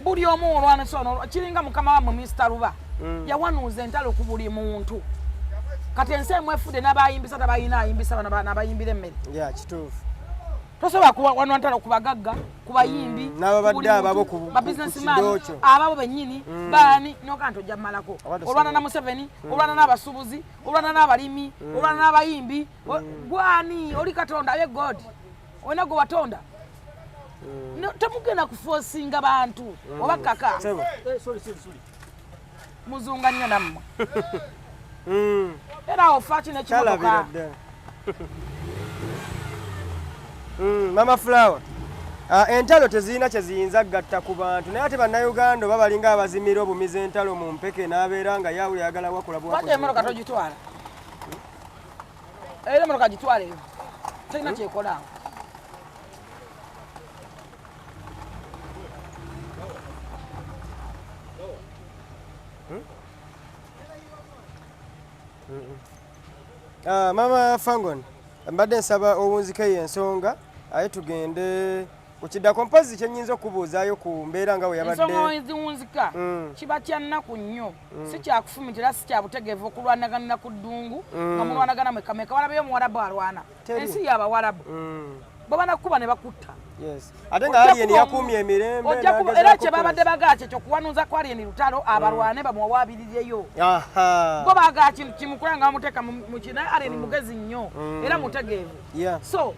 Buli omu olwanisa ono kiringa mukama wammwe Mr Luba, yawanuuza entalo ku buli muntu. Kati ensi emu efudde n'abayimbisa tabalina, ayimbisa bano n'abayimbira emmere. Ya, kituufu. Tosobola kuwanwa ntalo ku bagagga, ku bayimbi, n'ababadde ababo ku ba businessman, kido kyo. Ababo bennyini baani noga nti ojja mmalako. Oba olwana na Museveni, olwana n'abasuubuzi, olwana n'abalimi, olwana n'abayimbi. Gwani oli Katonda aye God olina gwe watonda? No, temugenda kuforcinga bantu oba kaka. Sebo. Muzunga nnyo nammwe. Era awo faaki Kyalabira n'ekimotoka. ddala. Mama Flower, entalo tezirina kye ziyinza kugatta ku bantu, naye ate Bannayuganda oba balinga abazimira obumiza entalo mu mpeke n'abeera nga yawuli ayagala wakula. Lwaki emotoka togitwala? Era emotoka gitwala eyo, terina kyekolaawo. Mama Fangon, mbadde nsaba owunzikeyo ensonga aye tugende ku kiddako. Mpozi kyenyinza okubuuzaayo ku mbeera nga bwe Ensonga yabadde. Weziwunzika, kiba kya nnaku nnyo, si kyakufumitira, si kyabutegeevu okulwanaganira ku ddungu nga mulwanagana mwekameka. Walabayo omuwarabu alwana. Teri. Ensi yabawarabu, bwe banakuba ne bakutta. Yes, ate nga Alien yakuumye emirembe. Ojja kuba era n'agezaako kye babadde bagaa kyekyo kuwanuuza kwa Alien Lutalo, abalwane bamuwaabirireyo. Bo bagaa kintu kimukula nga bamuteeka mu kina. Alien mugezi nnyo era mutegeevu. So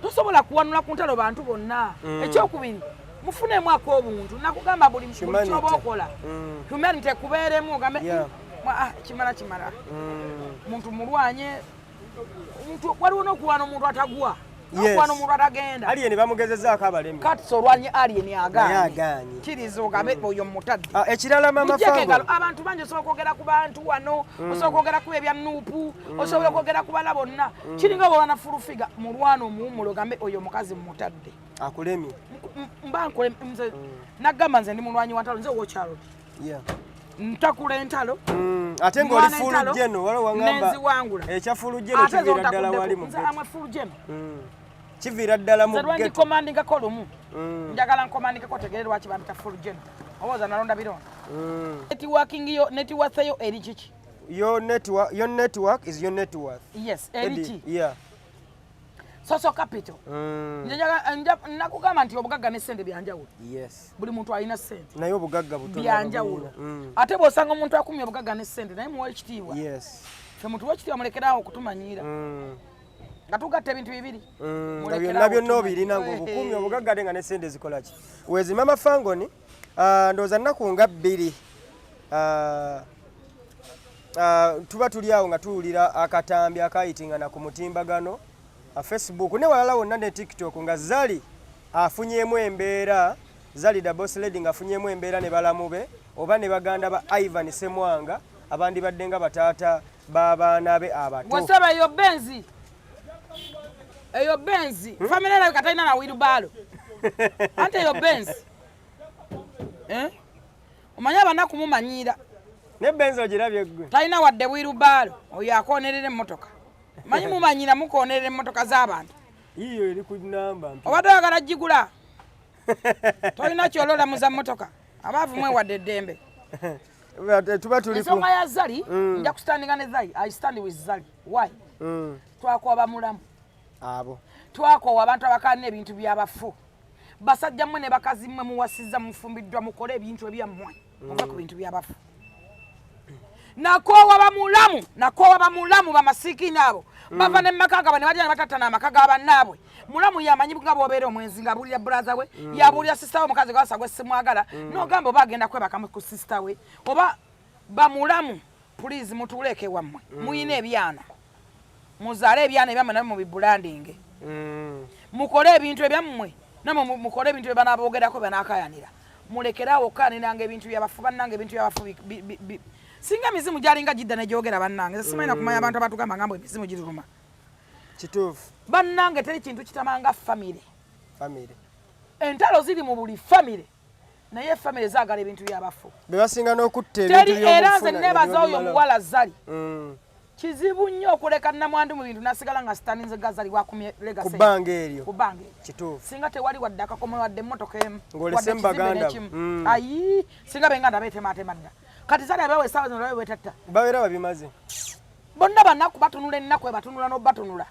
tosobola kuwanula ku ntalo bantu bonna. Ekyokubiri, mufunemu ak'obuntu. Nakugamba buli Humanity. kyoba okola, humanity ekubeeremu, ogambe, "Ah, kimala kimala." Muntu mulwanye omuntu, waliwo n'okulwana omuntu atagwa, n'okulwana omuntu atagenda. Alien bamugezezaako abalemi. Kati olwanye Alien Naye agaanye. Agaanye. Kiriza ogambe oyo mutadde. Ah, ekirala mama Mujjeko Fangon. engalo. Abantu bangi, osobola okwogera ku bantu wano, osobola okwogera ku ebya Nuupu, osobola okwogera ku bala bonna. Kiringa bwolwana Full Figure, mulwana omuwummulo, ogambe oyo omukazi mutadde. Akulemye. Mba nkole nze nagamba nze ndi mulwanyi wa ntalo, nze wokyalo. Ntakula entalo. Ate ng'oli full general, waliwo wangamba nenziwangula. Ekya full general kiviira ddala wali mu Nze amwe full general. Kiviira ddala mu Nze lwe ghetto. ndikomandingako lumu, njagala nkomandingako tegere lwaki bampita full general. Owoza nalonda bironda. Networking yo, networth yo eri kiki? Your network is your net worth. Yes, eri Eddie, ki? Social capital. Nze nakugamba nti obugagga ne ssente byanjawulo. Buli muntu alina ssente. Naye obugagga butono. Byanjawulo. Ababulina. Ate bw'osanga omuntu akumye obugagga ne ssente, naye muwa ekitiibwa. Ffe mutuwa ekitiibwa, mulekerawo okutumanyiira nga tugatta ebintu bibiri. Nga Mulekerawo byonna byonna otumanyiira. obirina ng'obukuumi obugagga ate nga ne ssente zikola ki wezi. Mama Fangoni, ndowooza nnaku nga 2, tuba tuli awo nga tuwulira akatambi akayitingana ku mutimbagano, Facebook ne walala wonna ne TikTok, nga Zali afunyemu embeera, Zali da Boss Lady ng'afunyemu embeera ne balamu be oba ne baganda ba Ivan Semwanga abandibadde nga bataata b'abaana be abato. Wasaba eyo benzi, eyo benzi family erabika talina na wheelbarrow, anti eyo benzi. Eh? Omanyi abanaku mumanyiira. Ne benzi ogirabye ggwe? Talina wadde wheelbarrow, oyo akonerera emmotoka. Manyi mumanyira, mukonerera emmotoka z'abantu. Yiyo eri ku namba mpya. Obadde oyagala gigula, tolina kyololamuza mmotoka. Abaavu mwewadde eddembe. Tuba tuli ku Ensonga ya Zali, nja kustandinga ne Zali. I stand with Zali. Why? Twakooba mulamu. Abo. Twakoowa abantu abakalina ebintu byabafu. Basajja mmwe ne bakazi mmwe muwasizza, mufumbiddwa, mukole ebintu ebyammwe, muve ku bintu byabafu. Nakoowa bamulamu, nakoowa bamulamu bamasiikini abo bava ne mumaka gabwe ne bajja ne batattana amaka ga bannaabwe. Mulamu yamanyi nga bw'obeera omwenzi, ng'abuulira brother we, yabuulira sister we, omukazi gwasa gwe simwagala, n'ogamba oba agenda kwebaka ku sister we oba. Bamulamu, please, mutuuleeko ewammwe. Muyina ebyana, muzaale ebyana ebyammwe namwe mubibrandinge. Mukole ebintu ebyammwe namwe, mukole ebintu bye banaboogerako, banakayanira. Mulekerawo okukayaniranga ebintu byabafu. Bannange, ebintu byabafu singa emizimu gyalinga gidda negyogera. Bannange, nze simanyi nakumanya abantu abatugamba nga mbu emizimu giruluma. Kituufu. Bannange, teri kintu kitamanga famire. Famire. Entalo ziri mu buli famire, naye famire zaagala ebintu byabafu. Be basinga n'okutta ebintu. Teri era nze by'obufuna nebaza oyo ebyobimalawo. Omuwala Zali. Kizibu nnyo okuleka namwandu mu bintu nasigala nga sitaninze gazali wakumye legacy. Ku bbanga eryo. Ku bbanga eryo. Kituufu. Singa tewali wadde akakomo, wadde emmotoka emu, Ng'olese wadde mu ekizimbe baganda. n'ekimu. Ayi, singa benganda betematema dda. Kati Zali abawa essaawa zino babe betatta. Babeera babimaze. Bonna banaku, batunula ennaku, ebatunula n'obatunula.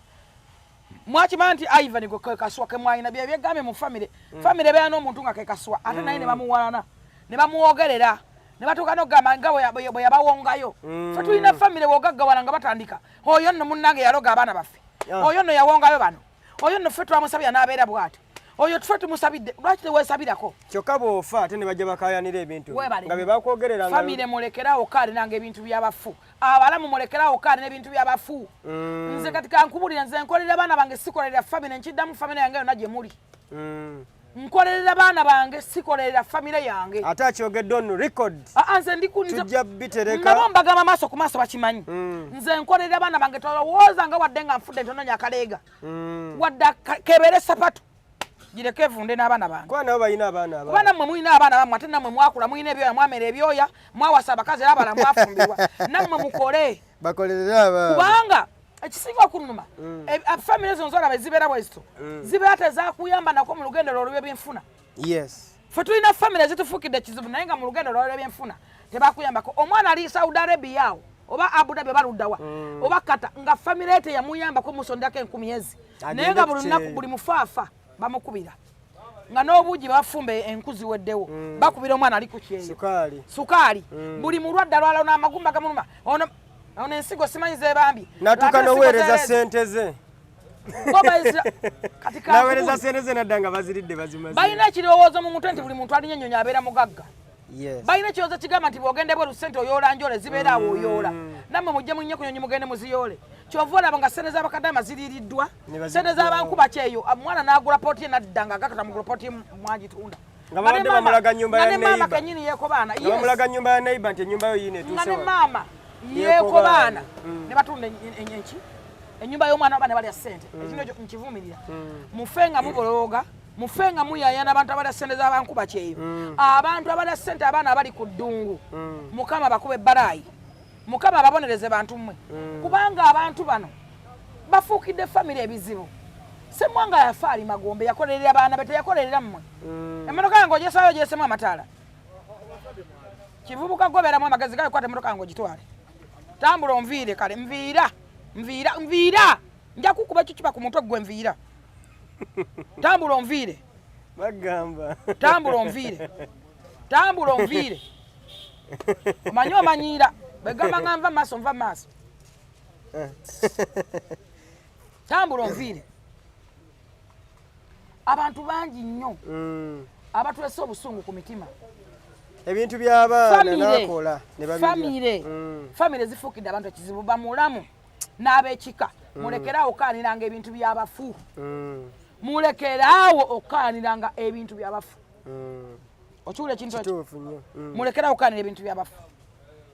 Mwakimanya nti Ivan gwe kekaswa kemwalina bye byegambye mu famire. Famire ebeera n'omuntu nga kekaswa, ate naye ne bamuwalana ne bamwogerera ne batuuka n'okugamba nga bwe yabawongayo. Fe tulina famire bw'ogaggawala nga batandika, oyo nno munnange yaloga abaana baffe, oyo nno yawongayo bano, oyo nno ffe twamusabira n'abeera bw'atyo, oyo tufe tumusabidde. Lwaki teweesabirako? Kyokka bw'ofa ate ne bajja bakayanira ebintu Weebale. nga bye bakwogerera nga Famire, mulekerawo kaalinanga ebintu byabafu. Abalamu, mulekerawo kaalina ebintu byabafu. Nze kati kankubulira, nze nkolerera baana bange, sikolerera famire. Nkiddamu, famire yange yonna gye muli, nkolerera baana bange, sikolerera famire yange. Ate akyogedde on record. Aa, nze ndi Tujja bitereka. Nabo mbagamba maaso ku maaso, bakimanyi. Nze nkolerera baana bange. Tolowooza nga wadde nga nfudde ntononya akaleega, wadde kebeere sapatu gireke evunde n'abaana bange. Kuba nabo balina abaana Kuba abaana. Nammwe mulina abaana bammwe, ate nammwe mwakula, mulina ebyoya, mwamera ebyoya, mwawasa abakazi era abala mwafumbirwa. Nammwe mukole. Bakolerere abaana. Kubanga ekisinga okunnuma, famire zino zolaba ezibeera bwe zito, zibeera tezakuyamba nako mu lugendo lwo olw'ebyenfuna. Ffe tulina famire ezitufuukidde ekizibu, naye nga mu lugendo lw'ebyenfuna tebakuyambako. Omwana ali Saudi Arabia awo oba Abu Dhabi oba luddawa oba Kata, nga famire ye teyamuyambako musondako 1000 ezi, naye nga buli lunaku, kyeyo. Buli mufaafa bamukubira nga n'obuugi bafumba enku ziweddewo, bakubira omwana ali ku kyeyo. Sukaali. Sukaali. Buli mulwadde alwala, ono amagumba gamuluma, ono ono ensigo simanyi zebambi. Natuuka Ate ensigo n'oweereza zeerezi. sente ze. Bo kati Naweereza kankubuulire. sente ze nadda nga baziridde, bazimaze. Balina ekirowoozo mu mutwe nti buli muntu alina ennyonyi abeera mugagga. Balina ekirowoozo kigamba nti bw'ogenda bweru sente oyoola njole, zibeera awo oyoola. Nammwe mujje munnye ku nyonyi mugende muziyoole. Kyova olaba nga sente z'abakadama ziriiriddwa, Ne bazigyawo. sente z'abankuba kyeyo, omwana n'agula poti ye nadda nga gakata mugula poti ye mwagitunda. Nga babadde bamulaga nnyumba Nga ya ne maama neighbor. kennyini yeekobaana. Nga bamulaga nnyumba ya neighbor nti ennyumba yo yiino Nga etuuse ne wano. maama Yeekobaana. yeekobaana ne batunda enki ennyumba y'omwana oba ne balya ssente. Ekintu ekyo nkivumirira. Mufe nga mubolooga. Mufe nga muyayana abantu abalya ssente z'abankuba kyeyo. Abantu abalya ssente, abaana abali ku ddungu, Mukama bakuba ebbalaayi, Mukama ababonereze bantu mmwe, kubanga abantu bano bafuukidde famire ebizibu. Semwanga yafa ali magombe, yakolerera baana be, teyakolerera mmwe. Emmotoka yange ogyesaayo, ogyesemu amataala. Kivubuka, gobeeramu amagezi gayo. Kwata emmotoka yange ogitwale, tambula onviire. Kale nviira, nviira, nviira, nja kukuba ekikiba ku mutwe gwe. Nviira, tambula onviire. Bagamba. Tambula onviire, tambula onviire. Omanyi omanyiira bwegamba nga nva maaso, nva maaso, tambula onviire. Abantu bangi nnyo abatwesa obusungu ku mitima. Ebintu by'abaana Famire. nakola ne babirya. Famire, famire zifuukidde abantu ekizibu. Bamulamu n'ab'ekika, mulekeraawo okukaaniranga ebintu by'abafu. Mulekeraawo okukaaniranga ebintu by'abafu. Okiwula ekintu ekyo? Kituufu nnyo. Mulekeraawo okukaanira ebintu by'abafu.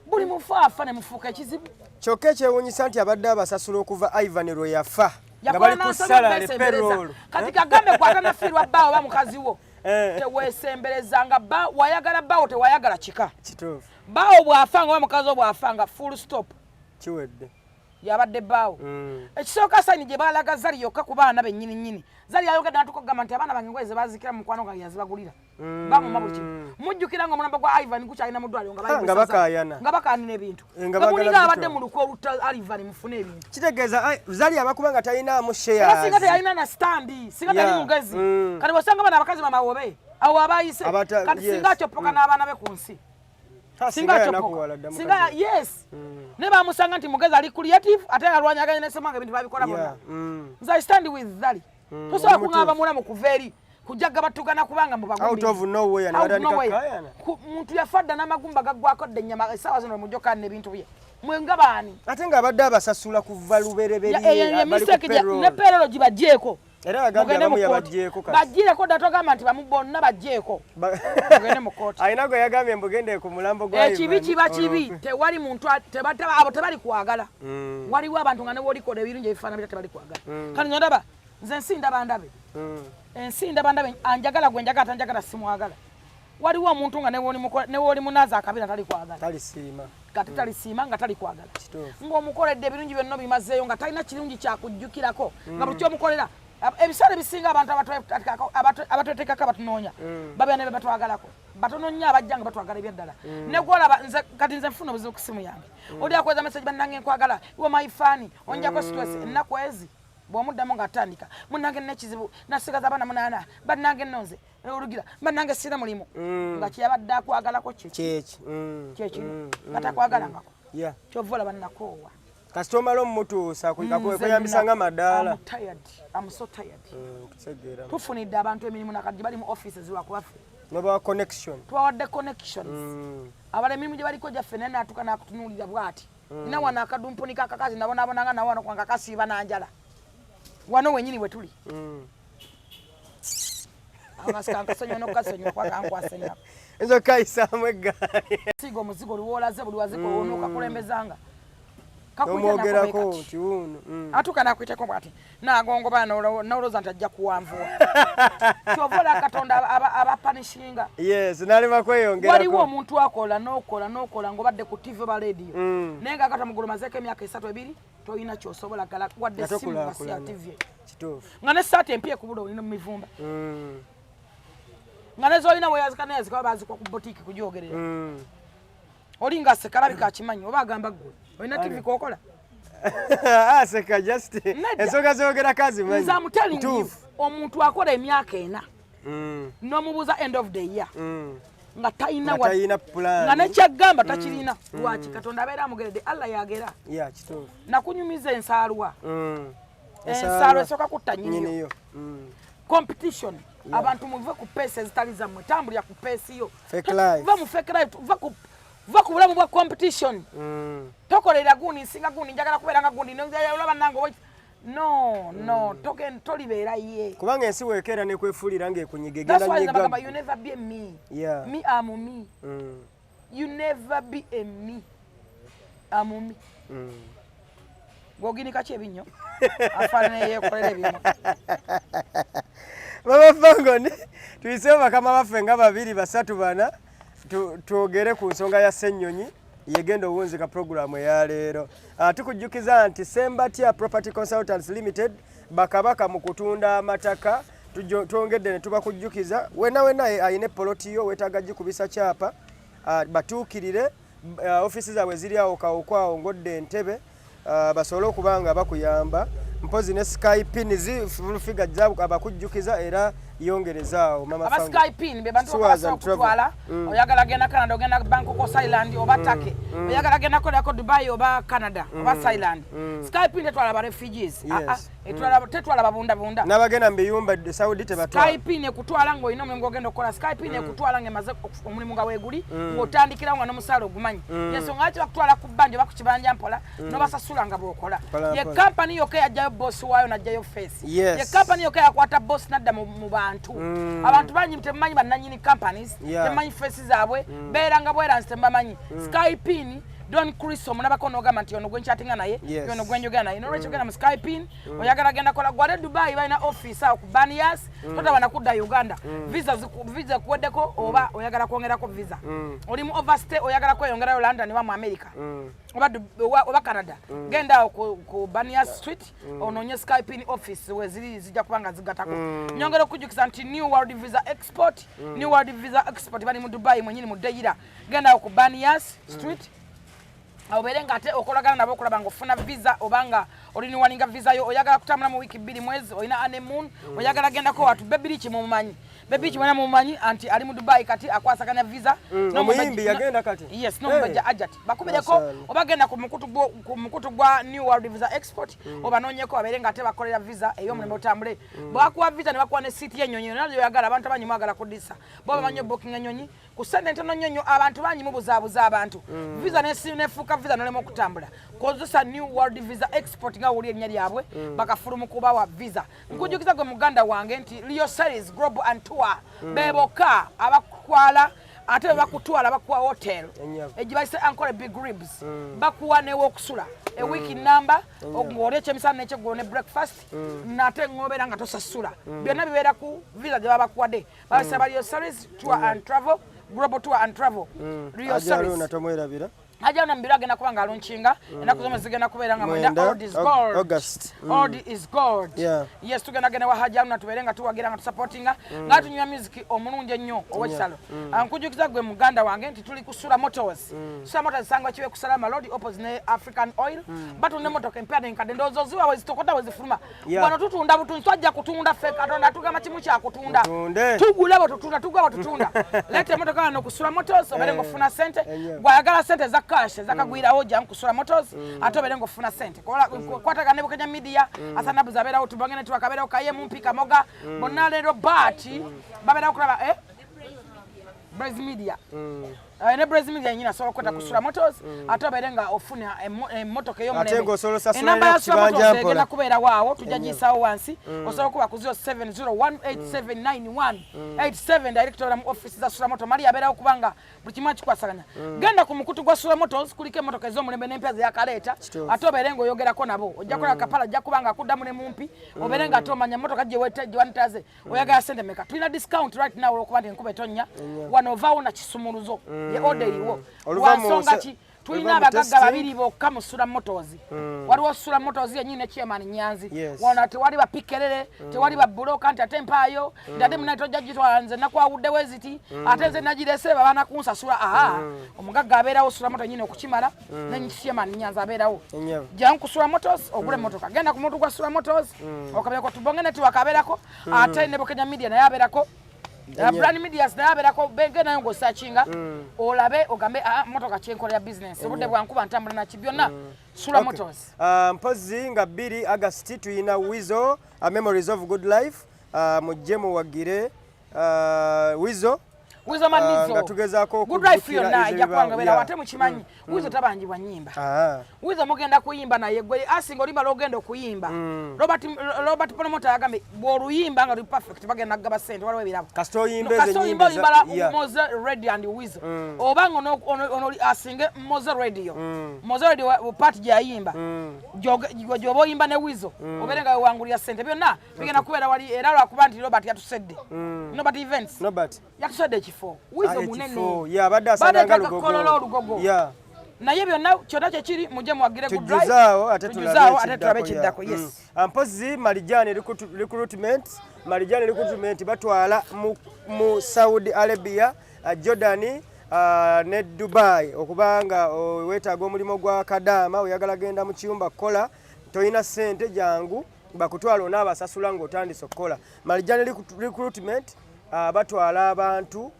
Buli mufu afa ne mufuuka ekizibu. Kyokka ekyewuunyisa nti abadde abasasula okuva Ivan lwe yafa nga Yakola bali ku n'ansaba salary, okwesembereza. payroll. Kati kagambe kwatanafiirwa bbaawo oba mukazi wo, Eh. teweesemberezanga bba. Wayagala bbaawo, tewayagala kika. Kituufu. Bbaawo bw'afanga oba mukazi wo bw'afanga, full stop. Kiwedde. Yabadde bbaawo. Ekisooka, sign gye balaga Zali yokka ku baana bennyini nnyini. Zali yayogedde natuka okugamba nti abaana bange engoye ze bazikira mu mukwano gwange yazibagulira, bamuma buli kimu. Mujjukira nga omulambo gwa Ivan gukyalina mu ddwaliro nga Ha, nga bakaayana. nga bakaanira ebintu, Eh, nga nga baagala mulinga abadde bitwala. mu lukwe olutta Ivan mufune ebintu. Kitegeeza Zali abakuba nga talinaamu Era singa shares. teyalina na stand, singa tali mugezi. Kati wasanga bano abakazi bamawobe awo abayise. Kati singa akyoppoka n'abaana be ku nsi. Ha, Singa singa akyoppoka, yanakuwala dda singa mukazi. Yes, ne bamusanga nti mugezi, ali creative, ate alwanyaganya nesemwanga, ebintu babikola bonna. Nze I stand with Zali. Tosobola Oli kuŋŋamba mutuufu. mulamu kuva eri kujja gabatugana kubanga Out of nowhere ne batandika kukaayana. Muntu yafa dda n'amagumba gaggwako dda ennyama. Essaawa zino mujjokaani n'ebintu bye mwe nga baani? Ate ng'abadde abasasula kuva lubereberye, bali ku Mistake payroll. ne payroll gibaggyeko. Era agambye Mugende mu abamu kooti. yabaggyeko kati. Baggyireko dda, togamba nti bamu, bonna baggyeko. Mugende mu kooti. Alina gwe yagambye mbugende ku mulambo gwa Ekibi Ivan, kiba kibi. olwo- Tewali muntu abo tebali kwagala. Waliwo abantu nga newolikola ebirungi ebifaanana bitya, tebali kwagala. Kati nze ndaba, nze ensi ndaba ndabe. Ensi ndaba ndabe. Anjagala gwe njagala, tanjagala simwagala. Waliwo omuntu nga newoli munaaza akabira tali kwagala. Talisiima. Kati talisiima nga tali kwagala. Kituufu. Ng'omukoledde ebirungi byonna obimazeeyo nga talina kirungi kyakujjukirako, nga buli kyomukolera. Ebiseera ebisinga abantu abatweteekako, abatunoonya, babeera ne be batwagalako. Batono nnyo abajja nga batwagala ebyaddala. Negwolaba nze kati, nze nfuna obuzibu ku simu yange. Oli akweza message, "Bannange nkwagala, iwe my fan, onjako stress." Ennaku ezi bw'omuddamu ng'atandika, "Munnange nina ekizibu, nasigaza abaana munaana, bannange nno nze olugira, bannange sirina mulimu," nga kyeyabadde akwagalako kyeki? Kyeki. Kyekino nga takwagalangako. Kyova olaba nakoowa. Kasita omala omumutuusa kweyambisa nga madaala. I'm tired. I'm so tired. Kutegeera. Tufunidde abantu emirimu nakati bali mu offices lwakubaffe. Nobawa connection. Tubawadde connections. Abala emirimu gye baliko gyaffe, naye natuuka nakutunuulira bw'ati. Nina wano akadumpuni kakakazi nabonaabonanga nawo wano kwanga kasiiba nanjala wano wenyini we tuli. Amasika nkasonyiwa n'okukasonyiwa kuba kankwasa ennaku. Nza okukayisaamu eggaali. Siga omuzigo liwoolaze buli waziko onookakulembezanga. Nomwogerako nti wuuno. Atuuka nakwiteko bwati nagongoba nolowooza nti ajja kuwanvuwa. Kyova olaba Katonda abapanishinga. Yes, nalema kweyongerako. Waliwo omuntu akola n'okola n'okola ng'obadde ku TV oba radio, naye nga akata mugulu mazeeko emyaka 3 2, tolina kyosobola gala wadde Nga simu nga si ya tokulaakulana. TV. Kituufu. Nga ne saati empya ekubula olina mu mivumba, nga nezolina weyazika neyazika bazikwa ku botiiki kugyogerera. Oli nga aseka alabika akimanyi oba agamba ggwe olina TV kokola. Aseka just Nedda. ensonga zogerako azimanyi. Nze am telling you, Ntuufu. omuntu akola emyaka 4, n'omubuuza end of the year, nga talina Nga talina plan. Nga nekyagamba takirina. Lwaki? Katonda abeera amugeredde. Allah yagera. Yeah, kituufu. Nakunyumiza ensaalwa. Ensaalwa esooka kutta nyiniyo. Nyiniyo. Competition. Abantu muve ku pace ezitali zammwe, tambulira ku pace yo. Fake life. Va mu fake life, va ku bulamu bwa competition. Tokolera gundi, nsinga gundi, njagala kubeera nga gundi, olaba nange no no, tolibeera ye. Kubanga ensi wekeera nekwefuulira ng'ekunyiga, That's egenda why nze bagamba, nyiga. you never be a me. Me am me. You never be a me, am me. Gwoginika ki ebinnyo afaanana yeekolera ebimu? Mama Fangoni, tuyiseewo bakama baffe nga babiri, basatu, bana, twogere ku nsonga ya Ssennyonyi yegenda owunzika puroguramu eyaleero. Tukujjukiza nti Sembatya Property Consultants Limited bakabaka mu kutunda amataka. Twongedde ne tubakujjukiza, wena wena ayina epoloti yo weetaaga gikubisa kyapa, batuukirire. Ofiisi zaabwe ziri awo Kawokwawo ng'odda Entebe, basobole okuba nga bakuyamba. Mpozi ne Skypin figure abakujjukiza era yongerezaawo. Mama, aba Skypin be bantu basobola okutwala. Oyagala genda Canada, ogenda Bangkok, Thailand oba Turkey, oyagala genda kolerako Dubai oba Canada oba Thailand, Skypin tetwala ba refugees. Tetwala babundabunda. N'abagenda mu biyumba Saudi tebatwala. Skypin ekutwala ng'olina omulimu gwogenda okukola. Skypin ekutwala ng'emaze omulimu nga weeguli, ng'otandikirawo nga n'omusaala ogumanyi. Yensonga lwaki bakutwala ku bbanja oba ku kibanja mpola, n'obasasula nga bw'okola. Ye kampani yokka eyajjayo bosi waayo n'ajjayo face. Ye kampani yokka yakwata bosi n'adda mu bantu. Abantu bangi temumanyi bannanyini companies, temumanyi face zaabwe, beera nga bweranzi, temubamanyi. Skypin, Don Chris omulabako n'ogamba nti ono gwenkyatinga naye, ono gwenjogera naye. Nolwekyo genda mu Skypin. Oyagala genda kola gwale Dubai, balina office awo ku Banias. Totaba nakudda Uganda, visa visa kuweddeko oba oyagala kwongerako visa, oli mu overstay, oyagala kweyongerayo London oba mu America oba Canada, genda awo ku Banias Street, onoonye Skypin office weziri, zijja kuba nga zigatako. Nyongera okujjukiza nti New World Visa Export, New World Visa Export bali mu Dubai mwenyini mu Deira. Genda awo ku Banias Street, obeere nga ate okolagana nabo okulaba nga ofuna visa obanga oliniwaninga visa yo. Oyagala kutambula mu wiiki 2, mwezi, olina honeymoon, oyagala gendako watu. Bebiriki mumumanyi, Bebiriki mwena mumumanyi anti ali mu Dubai kati akwasaganya visa. Omuyimbi yagenda kati. Yes, n'omumbejja Ajat bakubireko oba genda ku mukutu gwa New World Visa Export, obanoonyeko babeere nga ate bakolera visa ey'omulembe otambule. Bwakuwa visa ne bakuwa ne siiti y'ennyonyi yonna gyoyagala. Abantu abanyi mwagala kudisa bo bamanyi obookinga ennyonyi ku ssente ntono nnyo nnyo. Abantu bangi mubuzaabuza abantu, visa nefuuka visa nolema okutambula. Kozesa New World Visa Export nga wuli erinnya lyabwe, bakafulu mu kubawa visa. Nkujjukiza gwe muganda wange nti Leo Series Global and Tour be bokka abakutwala, ate bwe bakutwala bakuwa hotel egibayise Ankole Big Ribs, bakuwa newokusula ewiiki namba ng'olya ekyemisana n'ekyeggulo ne breakfast, nate ng'obeera nga tosasula. Byonna bibeera ku visa gye baba bakuwadde. Babasaba Leo Series Tour and Travel, Global Tour and Travel, Leo Series. Tomwerabira. Ajja na mbiro agenda kuba nga alonkinga ennaku zomwe zigenda kubeera nga 9. Old is gold. August. Old is gold. Yes, tugenda genda wa Hajji Haruna tubeere nga tuwagira, nga tusupportinga, nga tunywa music omulungi ennyo ow'ekisalo. Nkujjukiza gwe muganda wange nti tuli ku Sula Motors. Sula Motors sangwa kibe ku Salama Road, opposite ne African Oil. Batunda emmotoka empya n'enkadde, ndowooza oziwa wezitokota wezifuluma. Wano tutunda butunzi, twajja kutunda ffe. Katonda tugamba kimu kyakutunda, tugula bwe tutunda, tugula bwe tutunda. Leeta emmotoka wano ku Sula Motors obeere ng'ofuna sente. Gwayagala sente za cash ezakagwirawo, jangu ku Sula Motors ate obeere ng'ofuna sente. Kwatagana ne Bukenya Media, Asanabuzi abeerawo, Tubange Network abeerawo, Kaye Mumpi Kamoga bonna leero baati babeerawo kulaba Blaze Media. Ne Blaze Media yenyini asobola okukwata ku Sula Motors ate obeere nga ofuna emmotoka ey'omulembe. Enamba ya Sula Motors egenda kubeerawo awo, tujja giyisaawo wansi. Osobola okuba ku 0701879187 direct ola mu office za Sula Motor. Mali abeerawo kubanga buli kimu akikwasaganya. Genda ku mukutu gwa Sula Motors, kuliko emmotoka ez'omulembe n'empya zeyakaleeta, ate obeere ng'oyogerako nabo. Ojja kulaba kapala ajja kuba nga akuddamu ne mumpi, obeere nga ate omanya emmotoka gyewanitaze, oyagala sente meka. Tulina discount right now olwokuba nti enkuba etonnya. Wano ovaawo na kisumuluzo, ye order eriwo. Lwansonga ki? Tulina abagagga babiri bokka mu Sula Motors. Waliwo Sula Motors yennyini ne chairman Nyanzi. Wano tewali bapikerere, tewali babuloka nti ate mpaayo, nti ate munaye tojja gitwala, nze nakwawuddewo eziti, ate nze nagirese babana kunsasula. Aha, omugagga abeerawo Sula Moto nyini okukimala, ne chairman Nyanzi abeerawo. Jangu ku Sula Motors ogule emmotoka. Genda ku mutu gwa Sula Motors okabeerako. Tubonge Network abeerako, ate ne Bukenya Media naye abeerako. Brand Medias naye abeerako. Gendayo ng'osakinga olabe ogambe, ah, motoka kyenkola ya business, obudde bwankuba ntambula naki, byonna Sula Motors. Mpozi nga 2 August tuyina Wizo, Memories of Good Life. Mujje muwagire Wizo. Weasel Manizo Nga tugezaako Good Life okujjukira yonna ezo ejja kuba nga ebibaawo. beera ate mukimanyi Weasel tabanjibwa nnyimba. Weasel mugenda kuyimba naye gwe asinga oluyimba lwogenda okuyimba. Robert Promoter yagambye bw'oluyimba nga luli perfect bagenda kugaba ssente, waliwo ebirabo. Kasita oyimba ezo Kasita oyimba ennyimba oluyimba lwa Mowzey Radio and Weasel. Oba nga ono asinge Mowzey Radio. Mowzey Radio part gy'ayimba. Gy'oba oyimba ne Weasel, obeere nga wewangulira ssente. Byonna bigenda kubeera wali era lwakuba nti Robert yatusedde. Robert Events. Robert. Yatusedde ekifo. Weasel Ah, munene. ekifo. Yeah, abadde asaana nga Badde lugogo. Kololo olugogo. Naye byonna kyonna kyekiri mujje muwagire Good Life. Tujjuzaawo ate tulabe Tujjuzaawo ate tulabe ekiddako, ekiddako, yeah. yes. Mpozi Marijani Recruitment, Marijani Recruitment batwala mu Saudi Arabia, Jordan, ne Dubai okubanga weetaaga omulimu gwa kadaama, oyagala genda mu kiyumba kukola, tolina ssente, jangu bakutwala onaabasasula ng'otandise okukola. Marijani Recruitment batwala abantu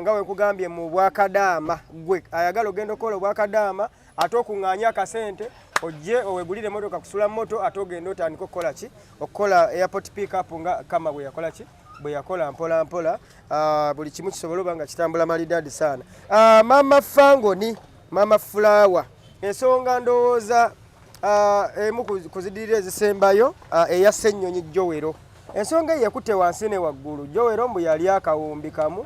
nga wenkugambye mu bwakadaama, gwe ayagala ogenda okukola obwakadaama ate okuŋŋaanya akasente ojje owegulire emotoka kusula moto ate ogende otandike okukola ki, okukola airport pickup nga kama bwe yakola ki, bwe yakola mpola mpola, buli kimu kisobole oba nga kitambula malidadi sana. Mama Fangoni, Mama Flower, ensonga ndowooza emu kuzidirira ezisembayo, eya Ssennyonyi Joel. Ensonga eyo ekutte wansi ne waggulu. Joel mbu yali akawumbi kamu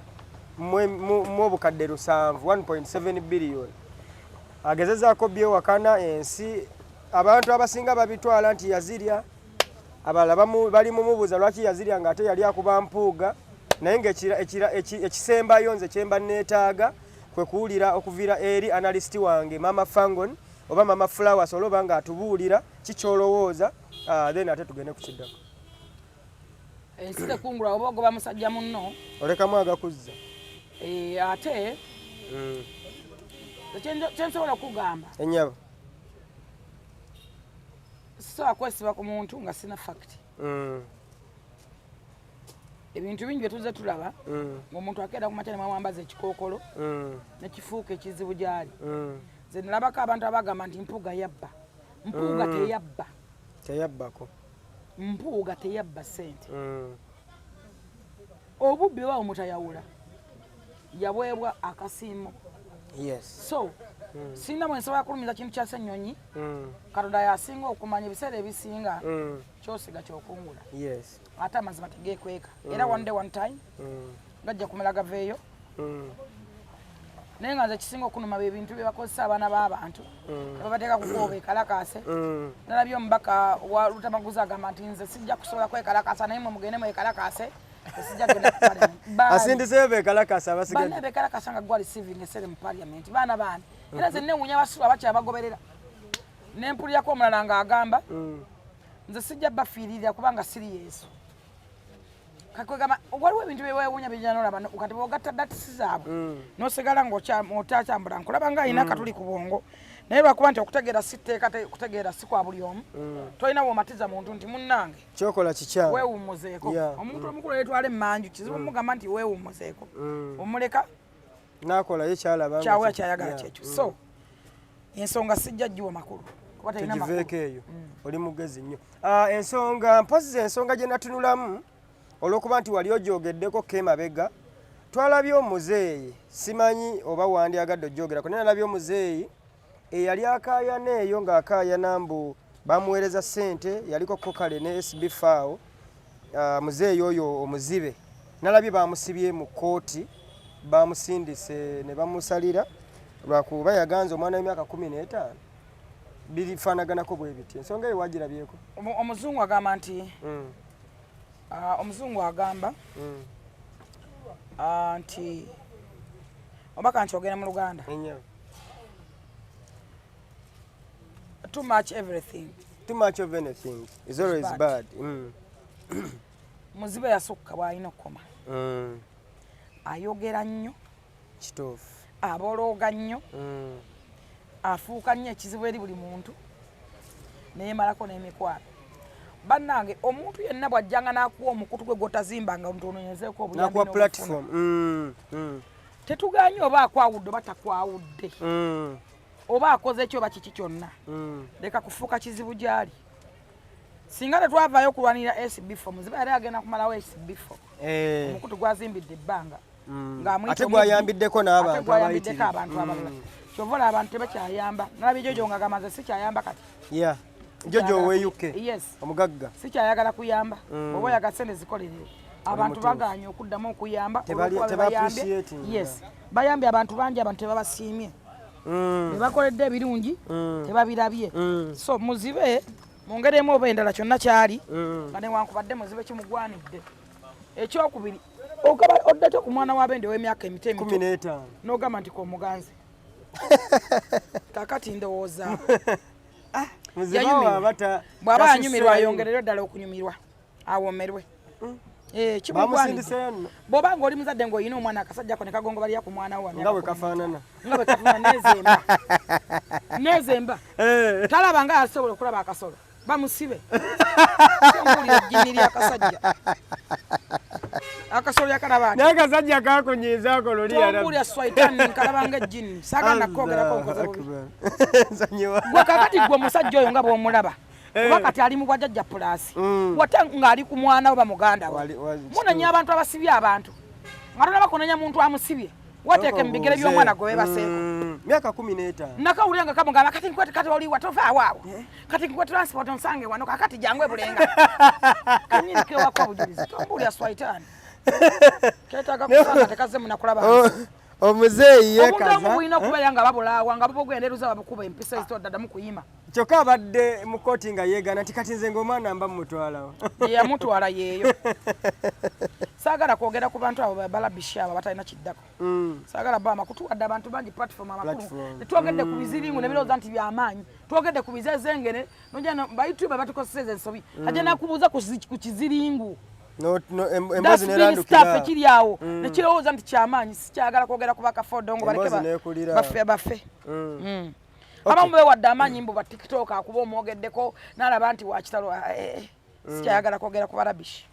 mu obukadde 7, 1.7 billion. Agezezaako byewakana ensi, abantu abasinga babitwala nti yazirya, abalala bali mumubuuza lwaki yazirya ng'ate yali akuba Mpuuga. Naye ng'ekisembayo nze kyemba neetaaga kwe kuwulira okuviira eri analyst wange Mama Fangon oba Mama Flowers, olwoba nga atubuulira kikyolowooza, then ate tugende ku kiddako. Ensi tekungula oba ogoba musajja munno olekamu agakuzza. Ate kyensobola okugamba, Ennyabo. Sisobola kwesiba ku muntu nga sina fact. Ebintu bingi byetuze tulaba ng'omuntu akeera ku makya ne mwamwambaza ekikookolo nekifuuka ekizibu gy'ali. Nze nalabako abantu abagamba nti Mpuuga yabba. Mpuuga teyabba. Teyabbako. Mpuuga teyabba ssente. Obubbi oba omutayawula yabwebwa akasiimo. So sirina bwe nsobola kulumiza kintu kya Ssennyonyi. Katonda yasinga okumanya. Ebiseera ebisinga kyosiga kyokungula. Ate amazima tegekweka era one day, one time gajja kumala gaveeyo. Naye nga nze kisinga okunuma bye bintu bye bakozesa abaana b'abantu babateeka kukuba bekalakase. Nalabye omubaka wa Lutamaguzi agamba nti nze sijja kusobola kwekalakasa, naye mwe mugende mwekalakase, sijja kugenda ku parliament. Asindiseyo bekalakasa abasigadde. Banne bekalakasa nga gwa receiving esere mu parliament, baana baani? Era nze newuunya abasiru abakyabagoberera. Nempulirako omulala ng'agamba nze sijja bafiiririra kubanga siri Yesu. Kakwegamba waliwo ebintu byewewuunya bijja nolaba kati bwogatta datisi zaabwe nosigala ng'otakyambula nkulaba nga alina akatuli ku bwongo, naye lwakuba nti okutegeera si tteeka, kutegeera si kwa buli omu. Tolina bwomatiza muntu nti munnange kyokola kikyamu. Weewummuzeeko. Omuntu omukulu yetwala emmanju kizibu mugamba nti weewummuzeeko, omuleka nakola ye kyalaba nga kyawe kyayagala kyekyo. So ensonga sijja giwa makulu kuba terina makulu. Tugiveeko eyo, oli mugezi nnyo. Ensonga mpozi ensonga gye natunulamu olw'okuba nti wali ogyogeddeko kemabega, twalabye omuzeeyi, simanyi oba wandyagadde ogyogerako, naye nalabye omuzeeyi eyali akaayana eyo ng'akaayana mbu bamuweereza ssente, yaliko kokale ne SB faawo. Muzeeyi oyo omuzibe nalabye bamusibye mu kkooti, bamusindise ne bamusalira lwakuba yaganza omwana w'emyaka 15, birifaanaganako bwe biti. Ensonga eyo wagirabyeko? Omuzungu agamba nti omuzungu agamba nti oba kankyogera mu Luganda, Ennyo. Too much everything. Too much of anything is always bad. bad. Muzibe yasukka bw'alina okukoma. Ayogera nnyo. Kituufu. Abolooga nnyo. Afuuka nnyo ekizibu eri buli muntu, neyemalako n'emikwano. Bannange, omuntu yenna bw'ajjanga n'akuwa omukutu gwe gw'otazimbanga omuntu ononyezeeko obuyambi nakuwa n'obufuna. Platform. Tetuganye oba akwawudde oba takwawudde oba akoze ki oba kiki kyonna, leka kufuuka kizibu gy'ali. Singa tetwavaayo okulwanirira SB4, muzibe yali agenda kumalawo SB4. Eh, omukutu gwazimbidde ebbanga. Ng'amuyita Ate omubbi, gwayambiddeko n'abantu ate gwayambiddeko abayitirivu. Abantu abalala. Kyova olaba abantu tebakyayamba. Nalabye Jojo nga gamba, nze sikyayamba kati. Yeah, Jojo owe UK. Yes. Omugagga. Sikyayagala kuyamba. Oba oyaga sente zikolerere. Abantu baganye okuddamu okuyamba olw'okuba Teba bebayambye. Appreciating. Yes, bayambye abantu bangi, abantu tebabasiimye. Bebakoledde ebirungi tebabirabye. So Muzibe mu ngeri emu oba endala kyonna kyali nga newankubadde Muzibe kimugwanidde. Ekyokubiri, ogaba oddate ku mwana w'abende ow'emyaka emito kumi emito n'etaano n'ogamba nti komuganze. Kakati ndowooza Muzibe yanyumirwa. aba Bw'aba tasusseeyo. yanyumirwa, ayongererwe ddala okunyumirwa, awomerwe. Eh, kimugwanidde. Bamusindiseyo nno. Bw'oba ng'oli muzadde ng'olina omwana, akasajja ko ne kagongobalira ku mwana wo wa Nga myaka bwe 10. kafaanana. Nga bwe kafaanana, nezemba nezemba. Eh. Talaba nga asobola okulaba akasolo, bamusibe. Mpulira ejjini lyakasajja, akasolo yakalaba ati. Naye akasajja kakunyiizaako luli yarabi. Tompulira swaitani, nkalaba nga ejjini, saagala nakwogerako, nkoze bubi. Nsonyiwa. Gwe kakati gwe omusajja oyo nga bw'omulaba, Eh. kuba kati ali mu bwajjajja pulaasi, wate ng'ali ku mwana we bamuganda we. Munenya abantu abasibye abantu nga tonaba kunenya muntu amusibye, wateeke mu bigere by'omwana gwe weebaseeko. Myaka 15. Nakawulira nga kamugamba, kati nkwete, kati oliwa, tovaawo awo, kati nkuwe transport onsange wano, kakati jangu ebulenga kanyini kewako obujulizi. Tombuulira swaitaani, ketaaga kusanga tekazze munakulaba. Omuzeeyi Obuntu obumu yeekaza. bulina okubeera nga babulaawa, nga bubugenda babukuba empisa ezitodaddamu kuyima. Kyokka abadde mu kooti nga yeegaana nti kati nze ng'omwana mba mumutwalawo. Yeyamutwala yeeyo. Saagala kwogera ku bantu abo balabishi abo abatalina kiddako. Saagala ba amakutuwadde abantu bangi platform amakulu. Platform. Tetwogedde ku biziringu nebirowooza nti byamaanyi, twogedde ku bizezengene bayoutuba batukozeseza ensobi. Ajja nakubuuza ku kiziringu. Emboozi Dustbin staff nerandukira. Ekiri awo nekirowooza nti kyamaanyi. Sikyagala kwogera ku bakafodongo, baleke Emboozi neekulira. Bafe bafe. Abamu bewadde amaanyi mbu ba TikTok akuba omwogeddeko n'alaba nti wakitalo. Ah, eh, eh. Sikyayagala kwogera ku barabishi.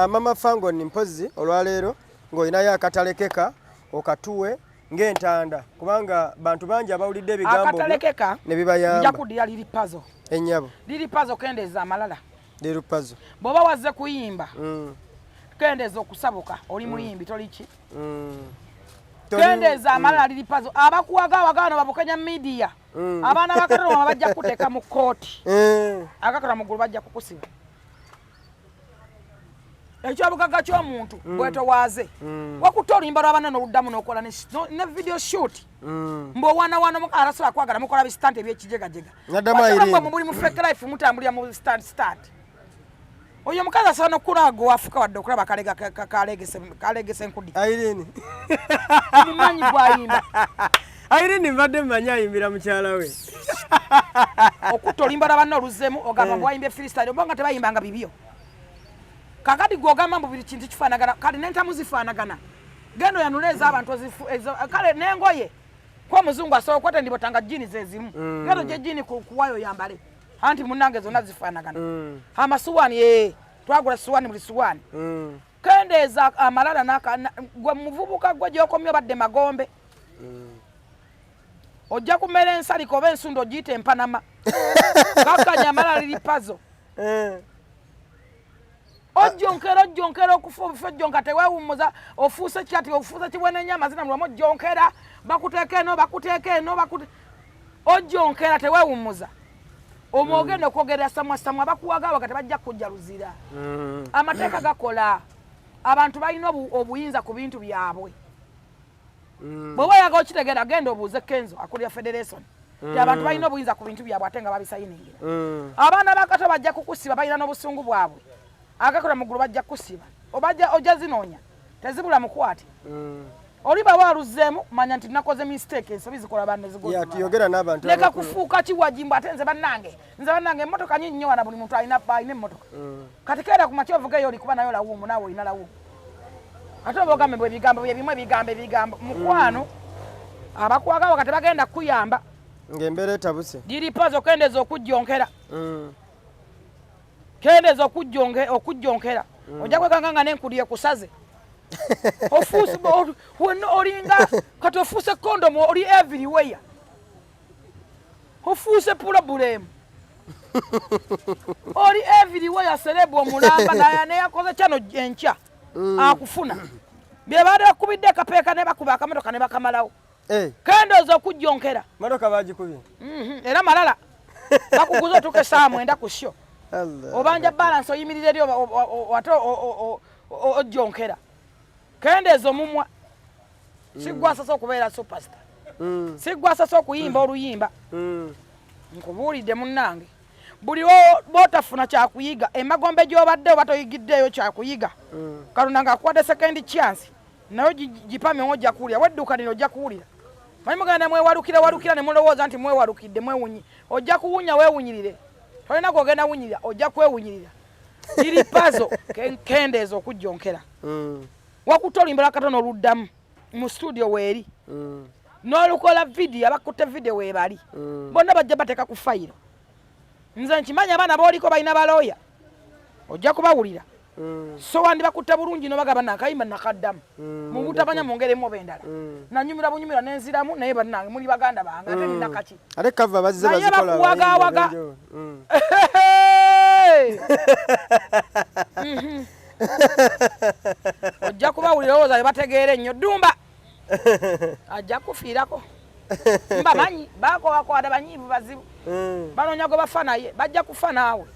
Mama Fangoni, mpozi olwaleero ng'olinayo akatalekeka okatuwe ng'entanda, kubanga bantu bangi abawulidde ebigambo byo Akatalekeka, ne nja bibayamba. kuddira liri pazo. Ennyabo. Liri pazo, kendeeza amalala. Leero pazo. Bw'oba wazze kuyimba, kendeeza okusabuka. Oli muyimbi, toli ki? Kendeeza amalala, liri pazo. Abakuwaga awagano babukenya media. Abaana bakatoloma bajja kukuteeka mu kkooti. Akakola mu ggulu bajja kukusiba. Ekyobugagga ky'omuntu bwetowaaze, wakutte oluyimba lw'abanna n'oluddamu n'okola ne video shoot, mbw'owaanawaana omukazi atasobola kwagala, mukola bistunt ebyekijegajega. Naddamu Irene. Mwe muli mu fake life, mutambulira mu stunt stunt. Oyo omukazi asobola n'okulaba gwe wafuka wadde okulaba akalega kalegese enkudi. Irene. Mumanyi gwayimba. Irene mbadde mmanyi ayimbira mukyala we. Okutta oluyimba lwa banna oluzzeemu, ogamba mbu wayimbye freestyle, oba nga tebayimbanga bibyo. Kakati gwe ogamba mbu buli kintu kifaanagana, kale n'entamu zifaanagana. Genda oyanule ez'abantu kale n'engoye, ko omuzungu asobola okukwata endibota nga jini zezimu. Genda ogye jini kuwayo oyambale, anti munnange zonna zifaanagana. Amasuwaani, ee, twagula suwaani, buli suwaani. Kendeeza amalala gwe muvubuka gwe gyokomye obadde magombe, ojja kumera ensaliko oba ensundo ogiyita empanama. Kakkanya amalala, liri pazo. Ojjonkera, ojjonkera okufa obufi, ojjonka teweewummuza. Ofuuse kyati, ofuuse kiwenenya amazina mulwamu. Ojjonkera, bakuteeka eno, bakuteeka eno, ojjonkera teweewummuza. Omwo ogenda okwogerera samwasamwa, abakuwagawaga tebajja kujja luzira. Amateeka gakola, abantu balina obuyinza ku bintu byabwe. Bw'oba oyagala okitegeera, genda obuuze Kenzo akulira federation ti abantu balina obuyinza ku bintu byabwe ate nga babisayiningira. Abaana bakato bajja kukusiba, balina n'obusungu bwabwe. Agakola mu ggulu bajja kukusiba. Obajja ojja zinoonya, tezibula mukwate. Oli baba aluzzeemu, manya nti nakoze mistake, ensobi zikola banne. Ya, tuyogera n'abantu Leka abakulu. kufuuka kiwajimbo. Ate nze bannange, nze bannange, emmotoka nyingi nnyo wana, buli muntu alina emmotoka. Kati keera ku makya ovugeyo, olikuba nayo lawuumu, naawe olina lawuumu. Ate oba ogambe bwe ebigambo bye bimu, ebigambo ebigambo. Mukwano, abakwagawo kati bagenda kukuyamba. Ng'embeera etabuse. Diripazo, kendeeza okujjonkera. Kendeeza okujjonkera, ojja kwekanga nga n'enkudi ekusaze. Ofuuse wenna olinga kati ofuuse kondomu, oli everywhere, ofuuse problem, oli everywhere, celeb omulamba. Naye neyakoze kyano enkya akufuna. Bye baadde bakubidde akapeeka ne bakuba akamotoka ne bakamalawo. Kendooza okujjonkera. Motoka bagikubye. Era malala bakuguza otuuka essaawa 9 ku sho. Obanja balance oyimirira eri ate ojjonkera. Kendeeza omumwa. Siggwa asasa okubeera superstar. Siggwa asasa okuyimba oluyimba. Nkubuulidde munnange. Buli bw'otafuna kyakuyiga emagombe gy'obadde oba toyigiddeeyo kyakuyiga. Katonda ng'akuwadde second chance naye gipame ojja kuwulira, weddukanira ojja kuwulira. Manyi mugenda mwewalukira walukira ne mulowooza nti mwewalukidde mwewunyi. Ojja kuwunya weewunyirire. Tolina gw'ogenda wunyirira, ojja kwewunyirira. Liri pazo kendeeza okujjonkera. Wakutte oluyimba lwa katono oluddamu mu studio weeri. N'olukola video, abakutte video weebali. Bonna bajja bateeka ku fayiro. Nze nkimanyi abaana b'oliko balina balooya. Ojja kubawulira. So wandibakutte bulungi n'obagamba nakayimba nakaddamu. Mu butamanya mu ngeri emu oba endala. Nanyumira bunyumira n'enziramu naye bannange muli baganda bange ate nina kaki. Ate cover bazze Naye bazikola bakuwagawaga. Ojja kubawulira olowooza bye bategeera ennyo. Ddumba ajja kufiirako. Mbamanyi bakowakwata banyiivu bazibu. Banoonya gwe bafa naye bajja kufa naawe.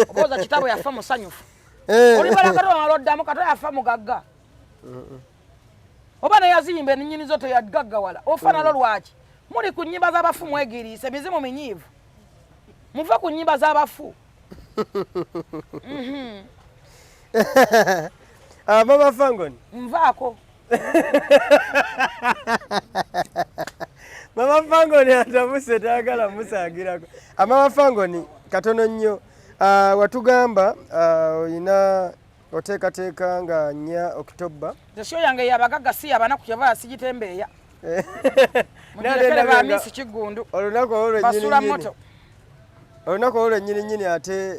Obooza kitabo yafa musanyufu. Olibala kato wamala oddamu kato yafa mugagga. Oba naye yaziyimba ennyini zo teyagaggawala. Ofa nalo lwaki? Muli ku nnyimba z'abafu mwegiriise emizimu minyiivu. Muve ku nnyimba z'abafu. Mama Fangoni. Nvaako. Mama Fangoni atabuse tayagala musaagirako. Mama Fangoni katono nnyo. Watugamba oyina oteekateeka nga 4 Oktoba. Show yange y'abagagga si y'abanaku kyeva sigitembeeya. Mugirekere ba Miss Kiggundu. Olunaku olwo Basula lwennyini moto. Olunaku olwo lwennyini nnyini ate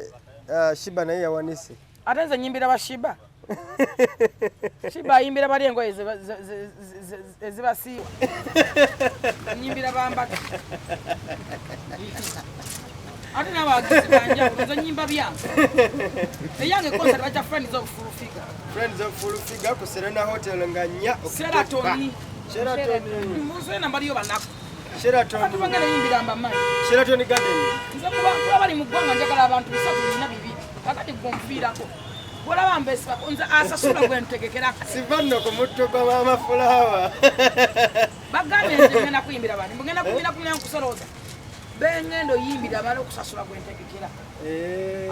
Shiba naye yawanise. Ate nze nnyimbira ba Shiba. Shiba ayimbira bali engoye ezibasiiwa. Nnyimbira bambaga. Ate n'abawagizi banjawulo, nze nnyimba byange. Eyange concert bajja Friends of Full Figure. Friends of Full Figure ku Serena Hotel nga 4 Oktoba. Sheraton. Sheraton. Mu Serena mbaliyo banaku. Sheraton. Abantu bangana yimbira mbamanyi. Sheraton Garden. Nze kuba bali mu ggwanga njagala abantu 3 4 2. Kakati gwe nfiirako. Bw'olaba mbeesibako, nze asasula gwe ntegekera. Siva nno ku mutto gwa Maama Fulawa. Bagambye nze ngenda kuyimbira bani, ngenda kuyimbira ku mulyango kusolooza. Bengendo yimbira bali okusasula gwe ntegekera.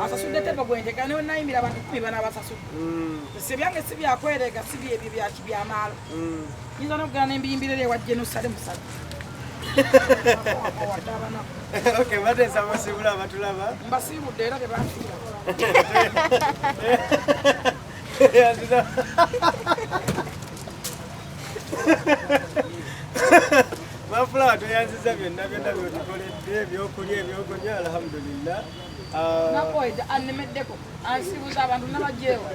Asasudde tebo gwe ntegekera, ne nayimbira abantu 10 bana abasasudde. Si byange si byakwerega, si byebyo bya kibyamaalo. Nyinza n'okugenda ne mbiyimbira eri ewa Jerusalem musajja. Okay, bateesa abasiibula abatulaba. Mbasiibudde era tebanfiira. Mafula tweyanziza byonna byonna by'otukoledde, ebyokulya, ebyokunywa, alhamdulillah. Nakoyedde annemeddeko, ansibuza abantu nabagyewa.